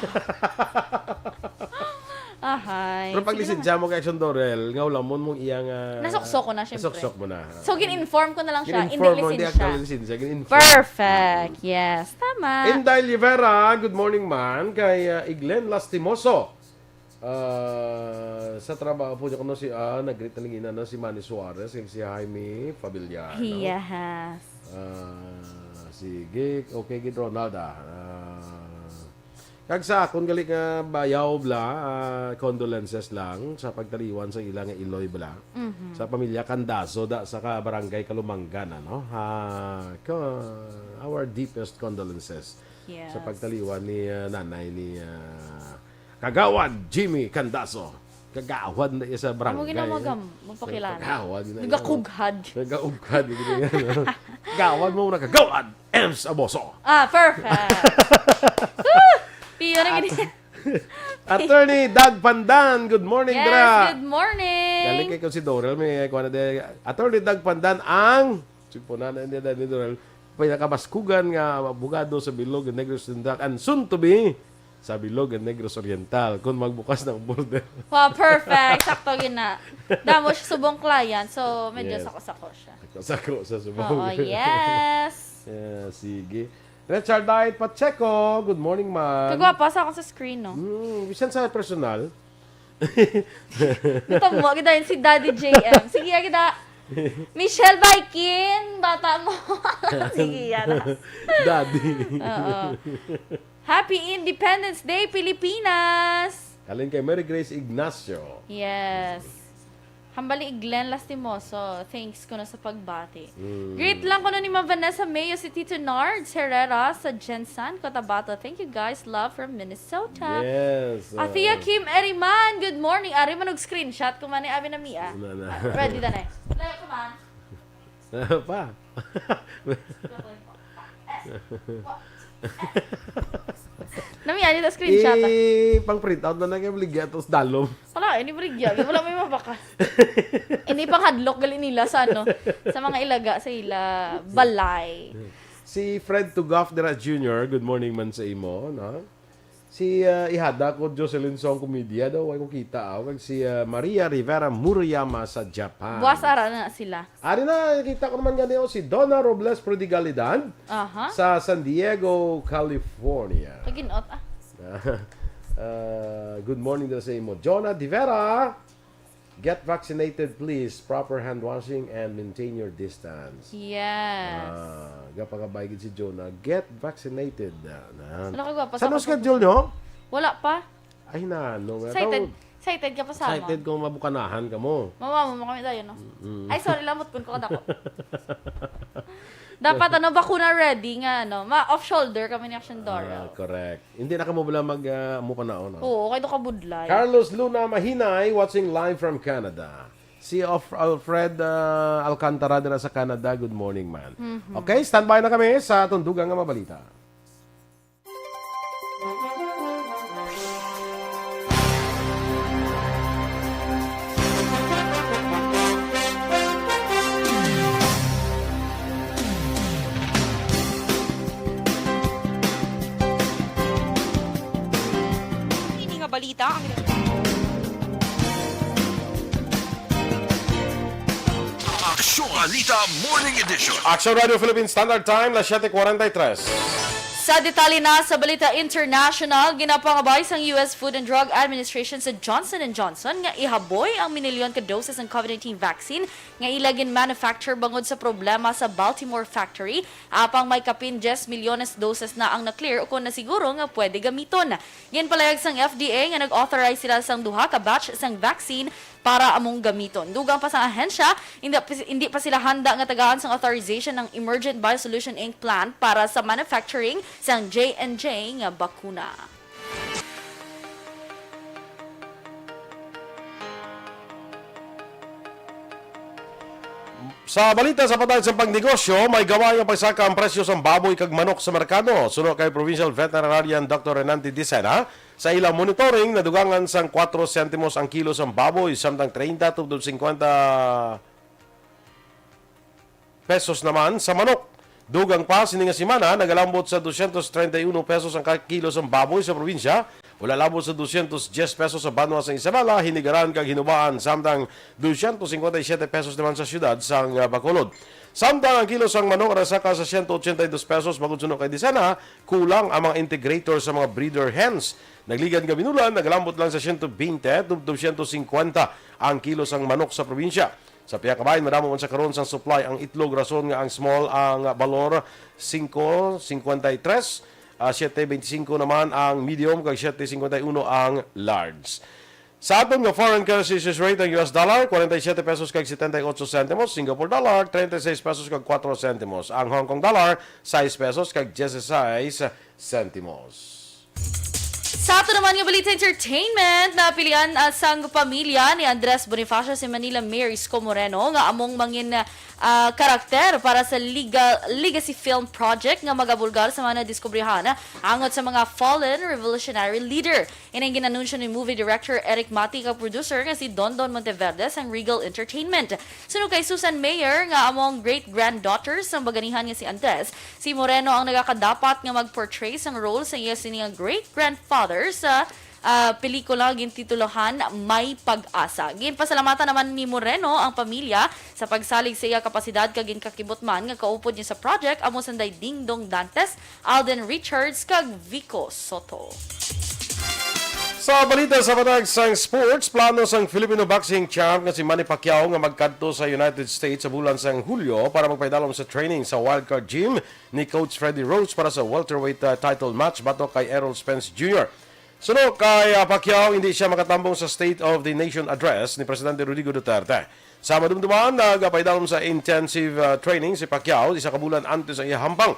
Ahay. Pero pag Sige lisensya naman. mo kay Action Dorel, nga ulamon mong iyang, ah, Nasuksok ko na, syempre. nasuksok mo na. So, gin-inform ko na lang siya. Gin-inform Hindi mo, hindi lisensya. actual lisensya, gin-inform. Perfect. Yes. Tama. Inday Livera, good morning, man. Kay, ah, Iglen Lastimoso. Ah, sa trabaho po niya, kuno si, ah, nag-greet na lang ina, no, si Manny Suarez, kag si Jaime Fabiliar, no? Yes. Ah, sige. Okay, gid, Ronald, ah. Ah, kag sa akon gali nga bayaw bala, ah, condolences lang sa pagtaliwan sa ila nga iloy bala. Mhm. Sa pamilya Candazo da sa ka barangay Kalumangan, ano? Ah, ko-, our deepest condolences Yeah. sa pagtaliwan ni, ah, nanay ni, ah, Kagawad Jimmy Candazo. Kagawad na iya sa Amo barangay, gina eh. magam-, magpakilala. Kagawad na iya. Nagakughad. Nagaughad, gina yan, no? Kagawad mo na, Kagawad Ems Aboso. Ah, perfect. Woo! Piyo na At-, gini. Attorney Doug Pandan, good morning, Yes, dira. good morning. Galing kay ko si Dorel, may kuha na din. Attorney Doug Pandan ang, sige po na, na, na, na, ni Dorel, pinakabaskugan nga abogado sa Bilog and Negros Oriental and soon to be sa Bilog and Negros Oriental kung magbukas ng border. Wow, perfect. Sakto gina. Damo siya subong client, so medyo Yes. sako-sako siya. Sako-sako sa subong. Oo, yes. Yeah, sige. Richard Diet Pacheco, good morning, man. Kagwapa sa akong sa screen, no? Hmm, bisan sa personal. Ito mo, kita yun si Daddy J M. Sige, kita. Michelle Baikin, bata mo. Sige, yan. Daddy. Oo. Happy Independence Day, Pilipinas! Halin kay Mary Grace Ignacio. Yes. Hambali Glenn Lastimoso, thanks kuno sa pagbati. Mm. Greet lang kuno ni Ma'am Vanessa Mayo, si Tito Nards Herrera sa Gensan, Cotabato. Thank you guys, love from Minnesota. Yes, uh, Athea Kim Eriman, good morning. Ari man og screenshot ko man ni abi na Mia. Na, na. Ah, ready na na. Wala ko man. Pa. Nami ani ta screenshot, ah. Eh, pang print out na na kay baligya to sa dalom. Wala, ini baligya. Wala may mabaka. Ini pang hadlok gali nila sa ano, sa mga ilaga sa ila balay. Si Fred Tugaf dira Junior, good morning man sa imo, no? Si, ah, ihada ko, Jocelyn Song Comedia daw, ay ko kita, ah. Kag si, ah, Maria Rivera Murayama sa Japan. Buwas ara na sila. Ari na, kita ko naman gani, oh, si Donna Robles Prodigalidad Aha. sa San Diego, California. Kaginot, ah. Ah, good morning daw sa imo. Jonah Divera, get vaccinated, please. Proper hand washing and maintain your distance. Yes. Ah, gapangabay gid si Jonah. Get vaccinated. Ah, na. Ano ka gwapo Saan sa ang schedule nyo? Wala pa. Ay, na, no. Excited. Excited ka pa sa Excited kung mabukanahan ka mo. Mama mo kami tayo, no? Mm. Ay, sorry, lamot kun ko kadako. Dapat, ano, bakuna ready nga, ano, ma-off shoulder kami ni Action Dora. Ah, correct. Hindi na ka mo bala mag, ah, mukha na, no? Oo, kay do ka budlay. Carlos Luna Mahinay, watching live from Canada. Si Alf-, Alfred, ah, Alcantara dira sa Canada, good morning, man. Mhm. Okay, standby na kami sa aton dugang nga mga balita. Ini nga balita ang Aksyon Balita Morning Edition. Action Radio Philippine Standard Time, las siete cuarenta y tres. Sa detalye na sa balita international, ginapangabay sang U S Food and Drug Administration sa Johnson and Johnson nga ihaboy ang minilyon ka doses sang COVID nineteen vaccine nga ila gin-manufacture bangod sa problema sa Baltimore factory, apang may kapin diyes milyones doses na ang na-clear ukon nasiguro nga pwede gamiton. Ginpalayag sang F D A nga nag-authorize sila sang duha ka batch sang vaccine para among gamiton. Dugang pa sang ahensya, hindi pa, hindi pa sila handa nga tagaan sang authorization ang Emergent Biosolution Inc plant para sa manufacturing sang J and J nga bakuna. Sa balita sa patag sa pangnegosyo, may gaway nga pagsaka ang presyo sang baboy kag manok sa merkado. Suno kay Provincial Veterinarian Doctor Renante Dicena, sa ilang monitoring, nadugangan sang kuwatro sentimos ang kilo sang baboy, samtang treinta tubtob cincuenta pesos naman sa manok. Dugang pa, sini nga semana, nagalambot sa dosyentos treinta y uno pesos ang ka-, kilo sang baboy sa probinsya. Wala labot sa dosyentos diyes pesos sa banwa sang Isabela, Hinigaran kag Hinubaan, samtang dosyentos cincuenta y siete pesos naman sa siyudad sang, ah, Bacolod. Samtang ang kilo sang manok nasaka sa siyento ochenta y dos pesos, bangod suno kay Dicena, kulang ang mga integrator sa mga breeder hens. Nagligad nga binulan, nagalambot lang sa siyento bente tubtob siyento singkwenta ang kilo sang manok sa probinsya. Sa pihak bahin, madamo man sa karon sang supply ang itlog, rason nga ang small ang balor singko singkwenta y tres, ah, siete beintisinko naman ang medium, kag siete singkwenta y uno ang large. Sa aton nga foreign currency exchange rate, ang U S dollar, kwarenta y siyete pesos kag setenta y ocho sentimos, Singapore dollar, treinta y seis pesos kag kuwatro sentimos, ang Hong Kong dollar, sais pesos kag dieciséis sentimos. Sa ato naman nga balita entertainment, napilian, ah, sang pamilya ni Andres Bonifacio si Manila Mayor Isko Moreno nga among mangin, ah, karakter para sa Legal Legacy Film Project nga magabulgar sa mga nadiskubrihan angot sa mga fallen revolutionary leader. Ini ang gin-anunsyo ni movie director Eric Mati kag producer nga si Dondon Monteverde sang Regal Entertainment. Suno kay Susan Mayer nga amo ang great-granddaughter sang baganihan nga si Andres, si Moreno ang nagakadapat nga mag-portray sang role sa iya sini nga great-grandfather sa, ah, pelikula nga gintitulohan May Pag-asa. Ginpasalamatan naman ni Moreno ang pamilya sa pagsalig sa iya kapasidad kag ginkakibot man nga kaupod niya sa project amo sanday Dingdong Dantes, Alden Richards, kag Vico Soto. Sa balita sa patag sang sports, plano sang Filipino boxing champ nga si Manny Pacquiao nga magkadto sa United States sa bulan sang Hulyo para magpaidalom sa training sa Wildcard Gym ni Coach Freddie Roach para sa welterweight, uh, title match batok kay Errol Spence Junior. Suno kay, uh, Pacquiao, hindi siya makatambong sa State of the Nation Address ni Presidente Rodrigo Duterte. Sa madumduman, nagapaidalom sa intensive, uh, training si Pacquiao isa ka bulan antes sa iya hampang.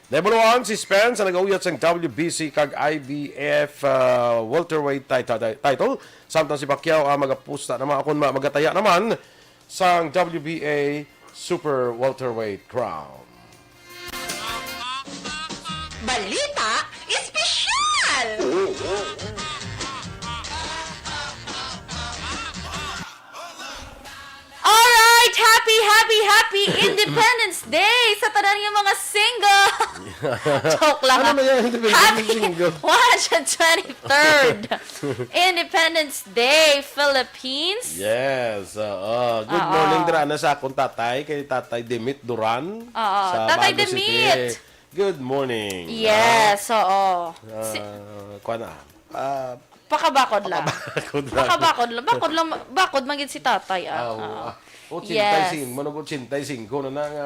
Nahibaluan si Spence sa nagauyat sang W B C kag I B F, ah, welterweight ti-, ti-, title, samtang si Pacquiao ang magapusta naman, akon ma-, magataya naman sang W B A super welterweight crown. Balita Espesyal! Alright, happy, Happy, happy Independence Day sa tanan nga mga single! Joke lang, Ano ha? na yan? Hindi ba Happy single? one hundred twenty-third Independence Day, Philippines! Yes, oo. Good Oo. morning dira na sa akong tatay, kay Tatay Demit Duran Oo, sa Tatay Bago Demit! City. Good morning. Yes, oo. Ah, Si ah, kuwan na. Ah, Pakabakod lang. Pakabakod lang. Pakabakod lang. Bakod lang, bakod man gid si tatay, ah. Ah, oo, Oo. ah. Ochenta y cinco, Ah. manog ochenta y cinco na na nga.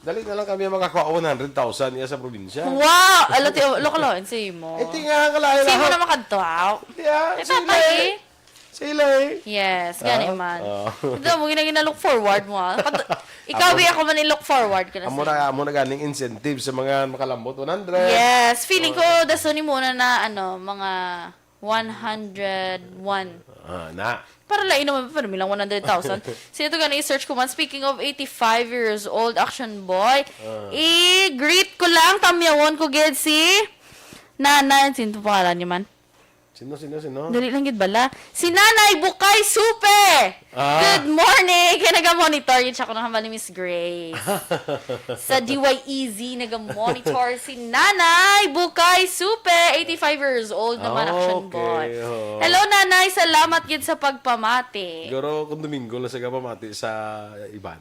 Dali na lang kami ang makakuha one hundred thousand iya sa probinsya. Wow! Ala, ti-, ala ka lang, si mo. Eh, ti nga, ang kalayo Si mo lang. na makadto, ah. Yeah, Eh, si tatay, Lay. eh. Si Lay. Yes, gani Ah, man. ah. Ito mo, gina-, gina-look forward mo, ah. Kad-, ikaw, Amo bi, na. ako man i-look forward ko na Amo sa na, imo. amo na ganing incentive sa mga makalambot, one hundred. Yes, feeling ko, Oh. dason ni muna na, ano, mga one hundred one. Ah, na. Para lain naman, pero milang one hundred thousand. Sino to gani i-search ko man? Speaking of eighty-five years old, Action Boy, Ah. i-greet ko lang, tamyawon ko gid si Nanay, sino to pangalan niya man? Sino, sino, sino? Dali lang gid bala. Si Nanay Bukay Supe! Ah. Good morning! Kaya naga-monitor yun siya kung nakambal ni Miss Grace. Sa D Y E Z, naga-monitor si Nanay Bukay Supe, eighty-five years old naman, Ah, Action okay. Boy. Oo. Hello, Nanay. Salamat gid sa pagpamati. Siguro kung Domingo lang sa kapamati sa iban.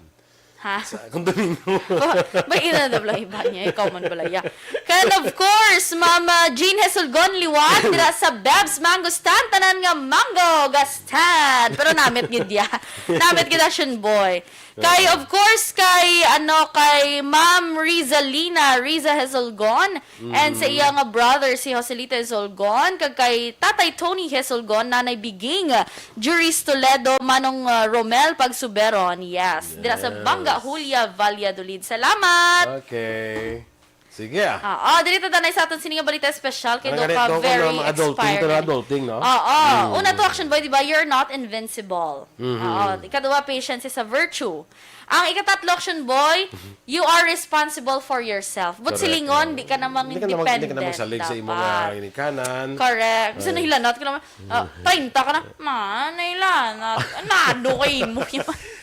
Ha? Sa, kung Domingo. Oh, may ina na lang iba niya. Ikaw man bala, ya. And of course, Mama Jean Hesulgon Liwan, dira sa Bebs Mango Stand, tanan nga mango, gastan. Pero namit gid ya. Namit gid, Action Boy. Kay, Oo. of course, kay, ano, kay Ma'am Rizalina, Riza Hesulgon, and sa Mm. iya nga brother, si Joselito Hesulgon, kag kay Tatay Tony Hesulgon, Nanay Biging, Juris Toledo, Manong, uh, Romel Pagsuberon. Yes. Dira sa Yes. Banga, Julia, Valladolid. Salamat! Okay. Sige, ah. Ah, ah, diri ta danay sa aton sini nga balita espesyal kay Ano Doc gani, ka Doc, very ano, mga adulting to na expired. adulting, no? Oo. Mm. Una to, Action Boy, di ba? You're not invincible. Mhm. Oo. Ikaduha, patience is a virtue. Ang ikatatlo, Action Boy, you are responsible for yourself. But Correct. silingon, di ka namang Hindi ka namang, hindi ka namang independent salig sa imong, dapat. ah, ginikanan. Correct. Gusto Ay. nahilanat ka naman. Ah, treinta ka na. Ma, nailanat. Nado kay imo.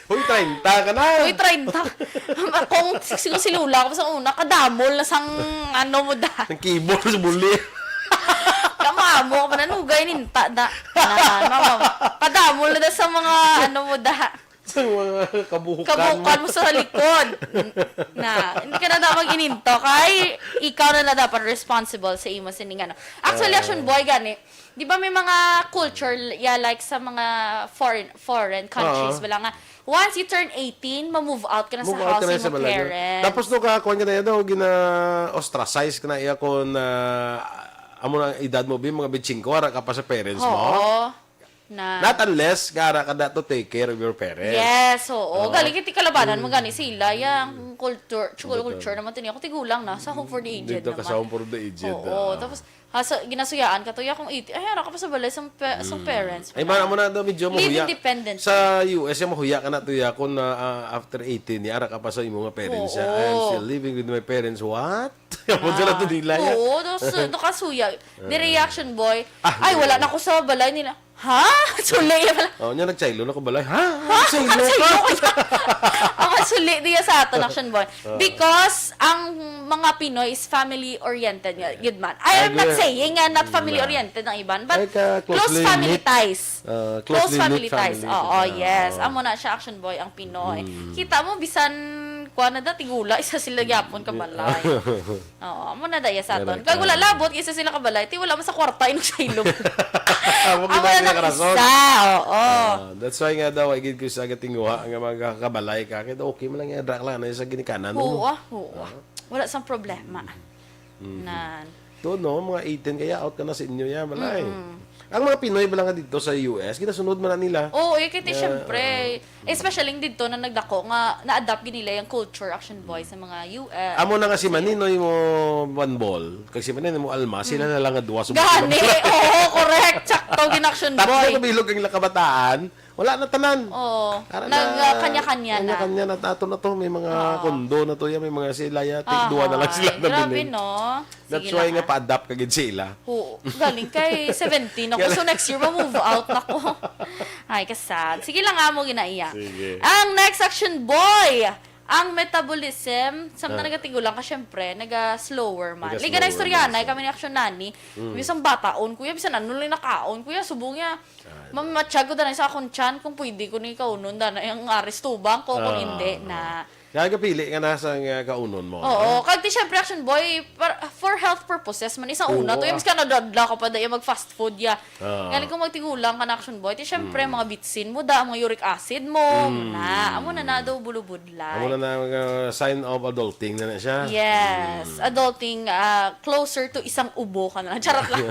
Uy, treinta ka na. Uy, treinta. Kung si, si, si Lola ko sa una, kadamol na sang ano mo da. Ang keyboard sa buli. Kamamo ka pa na, nugay ninta da. Na, mama, kadamol na da sa mga ano mo da. Sa mga kabuhukan mo. Kabuhukan mo sa likod. Na, hindi ka na dapat ininto kay ikaw na na dapat responsible sa imo sining ano. Actually, Ah. Action Boy, gani, di ba may mga culture, yeah, like sa mga foreign foreign countries, Oo. wala nga, once you turn eighteen, ma-move out ka na sa Move out house ka na sa imong balay. parents. Tapos no ka, kuwan ka na yan daw, gina-ostracize ka na iya kung, ah, amo na ang edad mo, bi, mga twenty-five, ara ka pa sa parents mo. Oo. Na. Not unless, gara ka na to take care of your parents. Yes, oo. Oo. Galing kiti kalabanan mo Mm. gani sila, yang culture, tsukul Betul. culture naman tini. Ako tigulang na, sa Home for the Aged Dito ka naman. sa Home for the Aged, Oo, ah. tapos, ha, sa, ginasuyaan ka to, ya kung iti, ay, ara ka pa sa balay, sa, pa- sa Mm. parents mo Ay, na. Mana mo na daw, medyo Live mahuya. independent. Sa U S, yung mahuya ka na to, ya, kung na, ah, after eighteen, ya, ara ka pa sa imo nga parents, ya. Oo. "I am still living with my parents." What? Amo na to nila, ya. Oo, tapos, uh, nakasuya. The reaction, boy, Ah, "Ay, wala hindi. na ako sa balay nila." Ha? Suli ya pala. Oh, niya nagchaylo na ko balay. Ha? Ha? Nagchaylo Ang ka? suli niya. Ang suli niya sa aton, Action Boy. Oo. Because ang mga Pinoy is family-oriented nga, Yes. gid man. I am I not agree. saying nga not Mm, family-oriented ang iban, but Ay, ka close closely family knit. ties. Ah, Close closely family knit ties. families. Oo, Ah, yes. oo. Amo na siya, Action Boy, ang Pinoy. Mm. Kita mo, bisan, kuha na da, tigula, isa sila gyapon ka balay. Oo, amo na daya sa aton. Correct. Kag wala labot, isa sila ka balay, ti wala man sa kwarta, inong sa ilog. Amo Amo gid na ang nang isa, rason. oo. Ah, that's why nga daw, ay gid ko sa gatinguha nga magkakabalay ka. Kaya okay man lang yan, drak lang na sa ginikanan mo. Oo, ah, oo. Ah. Wala sang problema. Mm. Nan. Doon, no? Mga eighteen kaya out ka na sa inyo yan, balay. Mm-mm. Ang mga Pinoy ba lang nga dito sa U S, ginasunod man na nila. Oo, eh, kaya Yeah, syempre, oo. especially dito na nagdako nga, na-adapt gid nila yung culture, Action Boy, sa mga U S. Amo na nga si Maninoy mo One Ball, kag si Maninoy mo Alma, sila Mm. na lang nga duwa sa Gani, oo, correct. Sakto, gin Action Tatlo Boy. ka bilog ang kabataan, Wala na tanan. Oo. Ara na, nagkanya-kanya na. Kanya-kanya na. Ato na to, may mga Oo. kondo na to, ya, may mga sila, ya, tig-, Aha. duwa na lang sila Grabe, nabilin. No? That's Sige why lang, nga ah. pa-adapt ka gid sila. Oo. Galing kay seventeen ako. So, next year, ma-move out na ko. Ay, ka-sad. Sige lang, amo, ginaiya. Sige. Ang next, Action Boy, ang metabolism, samtang Ah. nagatigulang ka, syempre, naga-slower man. Naga-slower Liga na istorya man na, siya. kami ni Action Nani, Mm. bisan bataon, kuya, bisan ano lang nakaon, kuya, subong niya. Ah, Mamamatsyag ko danay sa akong tiyan kung pwede ko ni kaunon danay ang aris tubang ko, kung Ah, hindi ah. na. Kaya gapili ka na sa nga kaunon mo, Oo, ha? kag ti syempre, Action Boy, par-, for health purposes man, isang una Oo, to, ah. imbis ka nadadla ka pa dahil mag-fast food, ya. Ah. Galing kung magtigulang ka na, Action Boy, ti syempre, Mm. mga bitsin mo da, mga uric acid mo, Mm. na, amo na na daw bulubudlay. Amo na na, uh, sign of adulting na na siya. Yes, Mm. adulting, ah, closer to isang ubo ka na lang. Charot lang.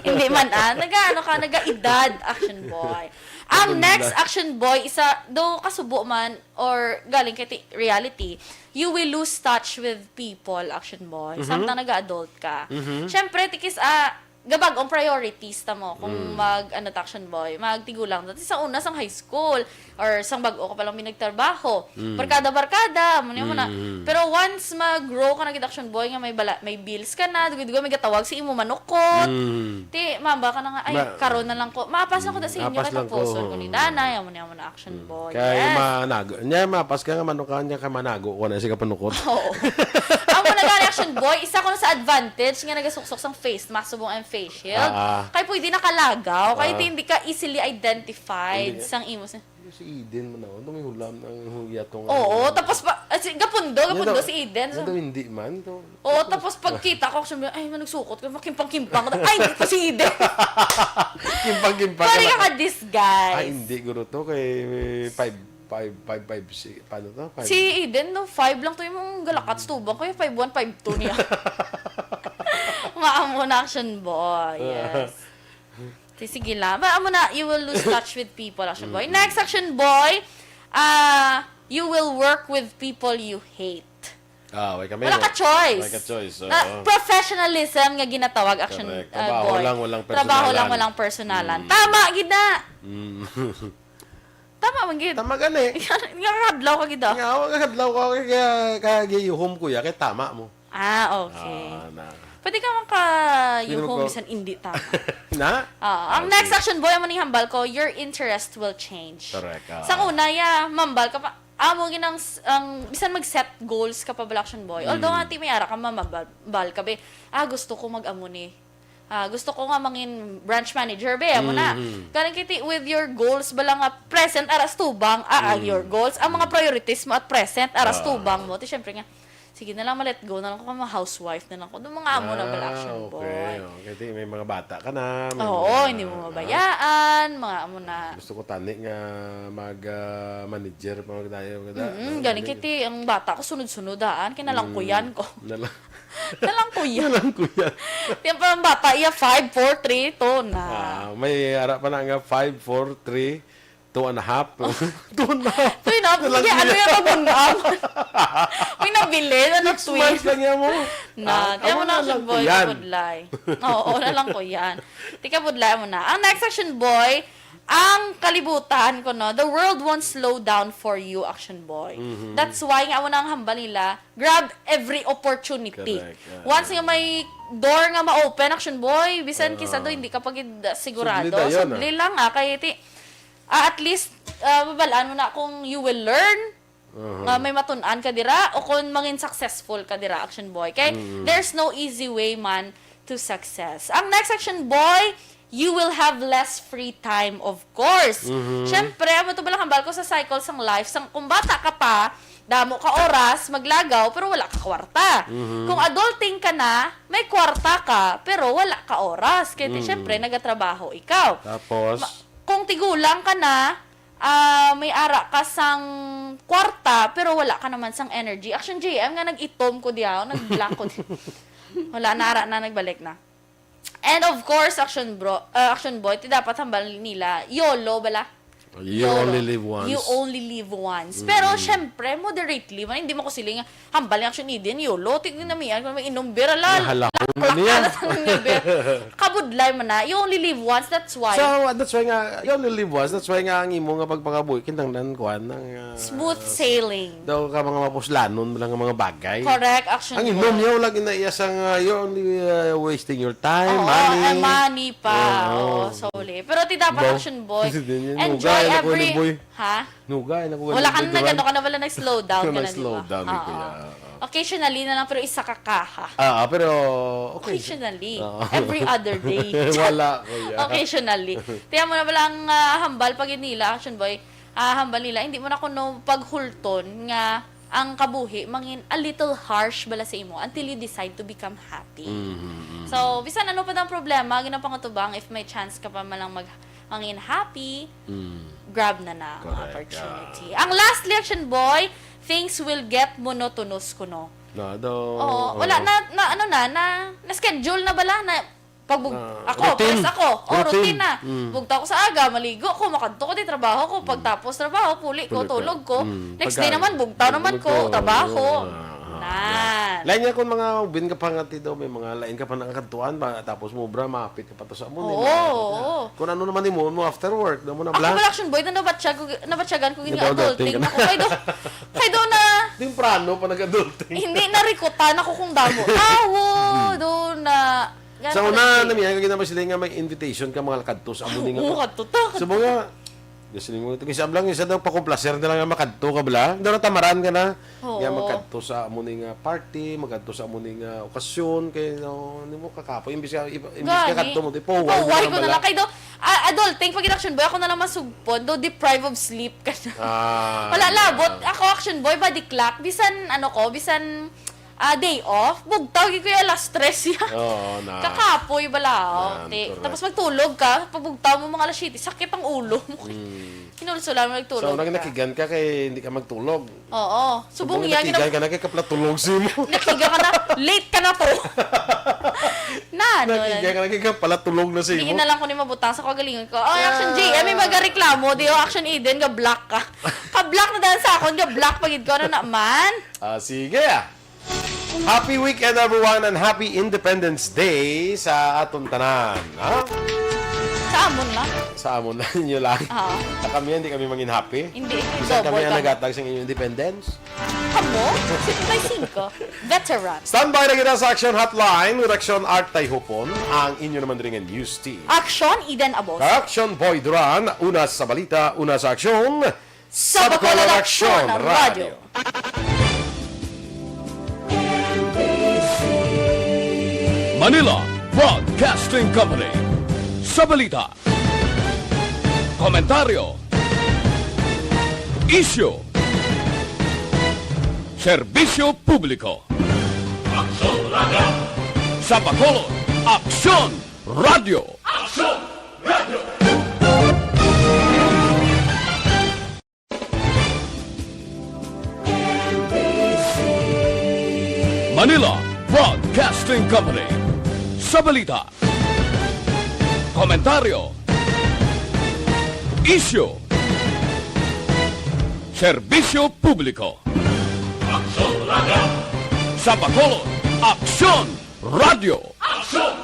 Hindi man, ah, nag-ano ka, nag-edad, Action Boy. Ang Bulubudlay. next, Action Boy, isa, do kasubo man, or galing kay ti-, reality, you will lose touch with people, Action Boy. Mhm. Samtang nag-adult ka. Mhm. Siyempre, tikis, ah, gabag-ong priorities ta mo kung Mm. mag, ano, ta, Action Boy, magtigulang ta. Sa una, sang high school, or sang bag-o ka pa lang pinagtrabaho. Mm. Barkada-barkada, mo niya mo na. Mm. Pero once mag-grow ka na gid, Action Boy, nga may bala-, may bills ka na, dugoy-dugoy may gatawag si imo manukot. Mm. Ti, mamba ka na nga, "Ay, Ma-, karon na lang ko. Maapas na ko da sa inyo, apas kay lang ko. tapuson ko ni Danay," amo niya mo na, Action Mm. Boy. Kay Yes. manago. Nya, mapas ka nga manukan niya, kay manago ko na siya kapanukot. Oo. Amo na gani, Action Boy, isa ko na sa advantage nga nagasuksok sang face mask, subong ang face shield. Ah, ah. Kay pwede nakalagaw, kay Ah. hindi ka easily identified Hindi. sang imo sa Ano si Eden man ako? Ano may hulam ang huya tong Oo, ano? tapos pa, ah, si, gapundo, Yan gapundo daw, si Eden. yan daw hindi man. To. Oo, tapos pagkita ko, sabi, "Ay, man, nagsukot ka, makimpang-kimpang." Ay, hindi pa si Eden. Kimpang-kimpang Pwede ka ka na. ka disguise. Ay, hindi, guro to. Kay five, five, five, five, si, paano to? Five. Si Eden, no, five lang to yung mga galakat sa tubang. Kaya five one, five two niya. Maamo na, Action Boy. Yes. Ti, sige lang. Maamo na, you will lose touch with people, Action Boy. Mm. Next, Action Boy, ah, you will work with people you hate. Ah, wala kami. Wala ka choice. Wala ka choice, Na, oo. professionalism nga ginatawag, Action, Correct. ah, Trabaho Boy. lang, walang Trabaho lang, personalan. walang personalan. Mm. Tama, gid na. Mm. Tama, man, gid. Tama gani. Nga kadlaw ka, gid, ah. Nga, wa ka kadlaw ka, kaya, kaya giyuhom ko ya, kay tama mo. Ah, okay. Ah, na. Pwede ka man ka Pwede yuhom, magko- bisan hindi tama. Na? Ah, ang Okay. next, Action Boy, amo ning hambal ko, your interest will change. Correct, ah. Sang una, ya, mambal ka pa, amo gid ang s-, ang, bisan mag-set goals ka pa bala, Action Boy. Although, Mm. nga, ti, may ara ka, mamabal ka, be, "Ah, gusto ko mag-amo ni. Ah, gusto ko nga mangin branch manager, be," amo na. Mm. Galing kiti, with your goals bala nga present, aras tubang, ah, ah, Mm. your goals, ang mga Mm. priorities mo at present, aras Ah. tubang mo. Ti, syempre nga, sige na lang, ma-let go na lang ko, kamo housewife na lang ko. Nung mga amo na bala, Ah, Action okay. Boy. Oh, kasi may mga bata ka na, may Oo, mga, hindi mo ah, mabayaan, mga amo na. Gusto ko tani nga mag, ah, manager pa, magdayo, magda-, Mm, ano, galing hindi. kiti, ang bata ko sunod-sunod, daan, kinalang ko Mm. yan ko. Nala-, Nalang ko yan. Nalang ko yan. Yan pa ang bata, iya, five, four, three, two na. Ah, may ara pa na nga five, four, three, two and a half. Two and a half. Two and a half. Nalang Hindi, ko ano yan. yung pag-unam? May nabilin, ano, Six twin? months lang yan mo. Na, Ah, tiyan mo amo na, na Action lang Boy, yan. kabudlay. Oo, na lang ko yan. Tika, budlay mo na. Ang next, Action Boy, ang kalibutan ko, no, the world won't slow down for you, Action Boy. Mhm. That's why nga, amo na ang hambal nila, grab every opportunity. Correct, ah. Once nga may door nga ma-open, Action Boy, bisan Ah. kisa do, hindi ka pa gid, ah, sigurado. Sudli dayon, Sudli ah. lang, ah, kay ti-, ah, at least, ah, mabalaan mo na kung you will learn, Uh-huh. ah, may matun-an ka dira, o kung mangin successful ka dira, Action Boy. Kay, Mm. there's no easy way man to success. Ang next, Action Boy, you will have less free time, of course. Mhm. Siyempre, amo to bala hambal ko sa cycle sang life. Sang, kung bata ka pa, damo ka oras, maglagaw, pero wala ka kwarta. Mhm. Kung adulting ka na, may kwarta ka, pero wala ka oras. Kaya ti, Mm. siyempre, nagatrabaho ikaw. Tapos? Ma-, kung tigulang ka na, ah, may ara ka sang kwarta, pero wala ka naman sang energy. Action J M nga nag-itom ko diya, nag-black ko diya. Wala na, ara na, nagbalik na. And of course, Action Bro, ah, Action Boy, ti dapat hambal nila, yolo bala. You only live once. You only live once. Pero, syempre, moderately man, hindi mo ko siling, hambal ni Action Eden, yolo, tig na miyan, kung may inom beer, ala, Halahon na niya. Kabudlay man na. You only live once, that's why. So, uh, that's why nga, you only live once, that's why nga ang imo nga pagpangabuhi, kinahanglan, kuan, ang, uh, Smooth sailing. Daw ka mga mapuslanon lang nga mga bagay. Correct, Action Boy. Ang inom niya, wala gina-, iya sang, uh, you're only, uh, wasting your time, Oo, money. Eh, money pa. Oo. Oo, sorry. Pero ti dapat, Action Boy, enjoy every, ha? Nugay na ko. Wala ka na, nag-ano ka na, wala, nag-slow down ka na, di ba? Nag-slow down, di ko. Oo. Occasionally na lang, pero isa ka kaha. Ah, pero okay. Occasionally. Oo. Every other day. Wala ko, ya. Occasionally. Tiyan mo na, wala ang, ah, hambal pag nila, Action Boy. Ah, hambal nila, hindi mo na kuno paghulton nga ang kabuhi mangin a little harsh bala sa imo until you decide to become happy. Mm-hmm. So, bisan ano pa ang problema, ginapangutubang, if may chance ka pa man lang mag-, mangin happy, grab na na ang opportunity. Correct, yeah. Ang last reaction, boy, things will get monotonous kuno. Na, daw, oo, wala na, na, ano na, na, na-schedule na bala, na, pag bug-, ah, ako, routine. Press ako. Oh, routine na. Mm. Bugtaw ko sa aga, maligo ko, makadto ko di trabaho ko, pagtapos trabaho, puli ko, tulog ko. Next day naman, bugtaw naman ko, trabaho. Ah, ah, ah. Nan. Lain nga kung mga ubin ka pa nga ti daw, may mga lain ka pa nakakadtuan ba, tapos mo bra, mapit ka pa to sa amo, oo, oo. Kung ano naman imo, mo after work, daw mo na bla. Ako wala, Action Boy, na nabatsyag ko, nabatyagan ko gid nga adulting. Adulting na ko. Kay do, kay do na. Temprano pa nag-adulting. Hindi, narikutan ako kung damo. Awo, do na. Sa una, namihan ka gid naman sila nga may invitation ka mga kadto sa amo ni nga. Oo, kadto ta, kadto. Subo nga, gusto nimo ito, kisa lang, isa daw pakumplaser na lang nga makadto ka bala. Daw natamaran ka na. Oo. Nga makadto sa amo ni nga party, makadto sa amo ni nga okasyon, kay no, hindi mo kakapoy. Imbis ka, imbis ka kadto mo, di po, why ko na lang. Kay do, ah, adulting, pag Action Boy, ako na lang masugpon, do deprive of sleep ka na. Ah, wala, yeah. Labot. Ako, Action Boy, body clock. Bisan, ano ko, bisan ah, day off, bugtaw gid ko yung alas tres ya. Oo, na. Kakapoy bala, oh. Nan, correct. Tapos magtulog ka, pag bugtaw mo mga alas siyete, sakit ang ulo mo. Mm. Hinulso lang magtulog ka. So, nag-, nakigan ka kay hindi ka magtulog. Oo. Subong ya, nakigan ka na kay kapla tulog si mo. Nakigan ka na, late ka na to. Na, ano na. Nakigan ka na kay kapla tulog na si mo. Hindi na lang ko ni mabutang sa kagalingon ko. Oh, Action J M, may magareklamo, di, oh, Action Eden, ga-block ka. Ka-block na dahil sa akon, ga-block pa gid ko, ano naman? Ah, sige, ah. Happy weekend, everyone, and happy Independence Day sa aton tanan, ha? Sa amon lang. Sa amon lang, inyo lang. Oo. Sa kami, hindi kami mangin happy. Hindi, hindi. Bisan kami double ang kami nagatag sa inyong independence. Kamo? Singko by singko. Veteran. Standby na kita sa Action Hotline with Action Art Tayhupon, ang inyo naman rin nga news team. Action Eden Abos. Action Boy Duran, una sa balita, una sa aksyon. Sa Bacolod Aksyon Radyo. Manila Broadcasting Company. Sa balita, komentaryo, isyu, serbisyo publiko. Aksyon Radyo. Sa Bacolod, Aksyon Radyo. Aksyon Radyo. Manila Broadcasting Company. Sa balita, komentaryo, isyu, serbisyo publiko. Aksyon Radyo. Sa Bacolod, Aksyon Radyo. Aksyon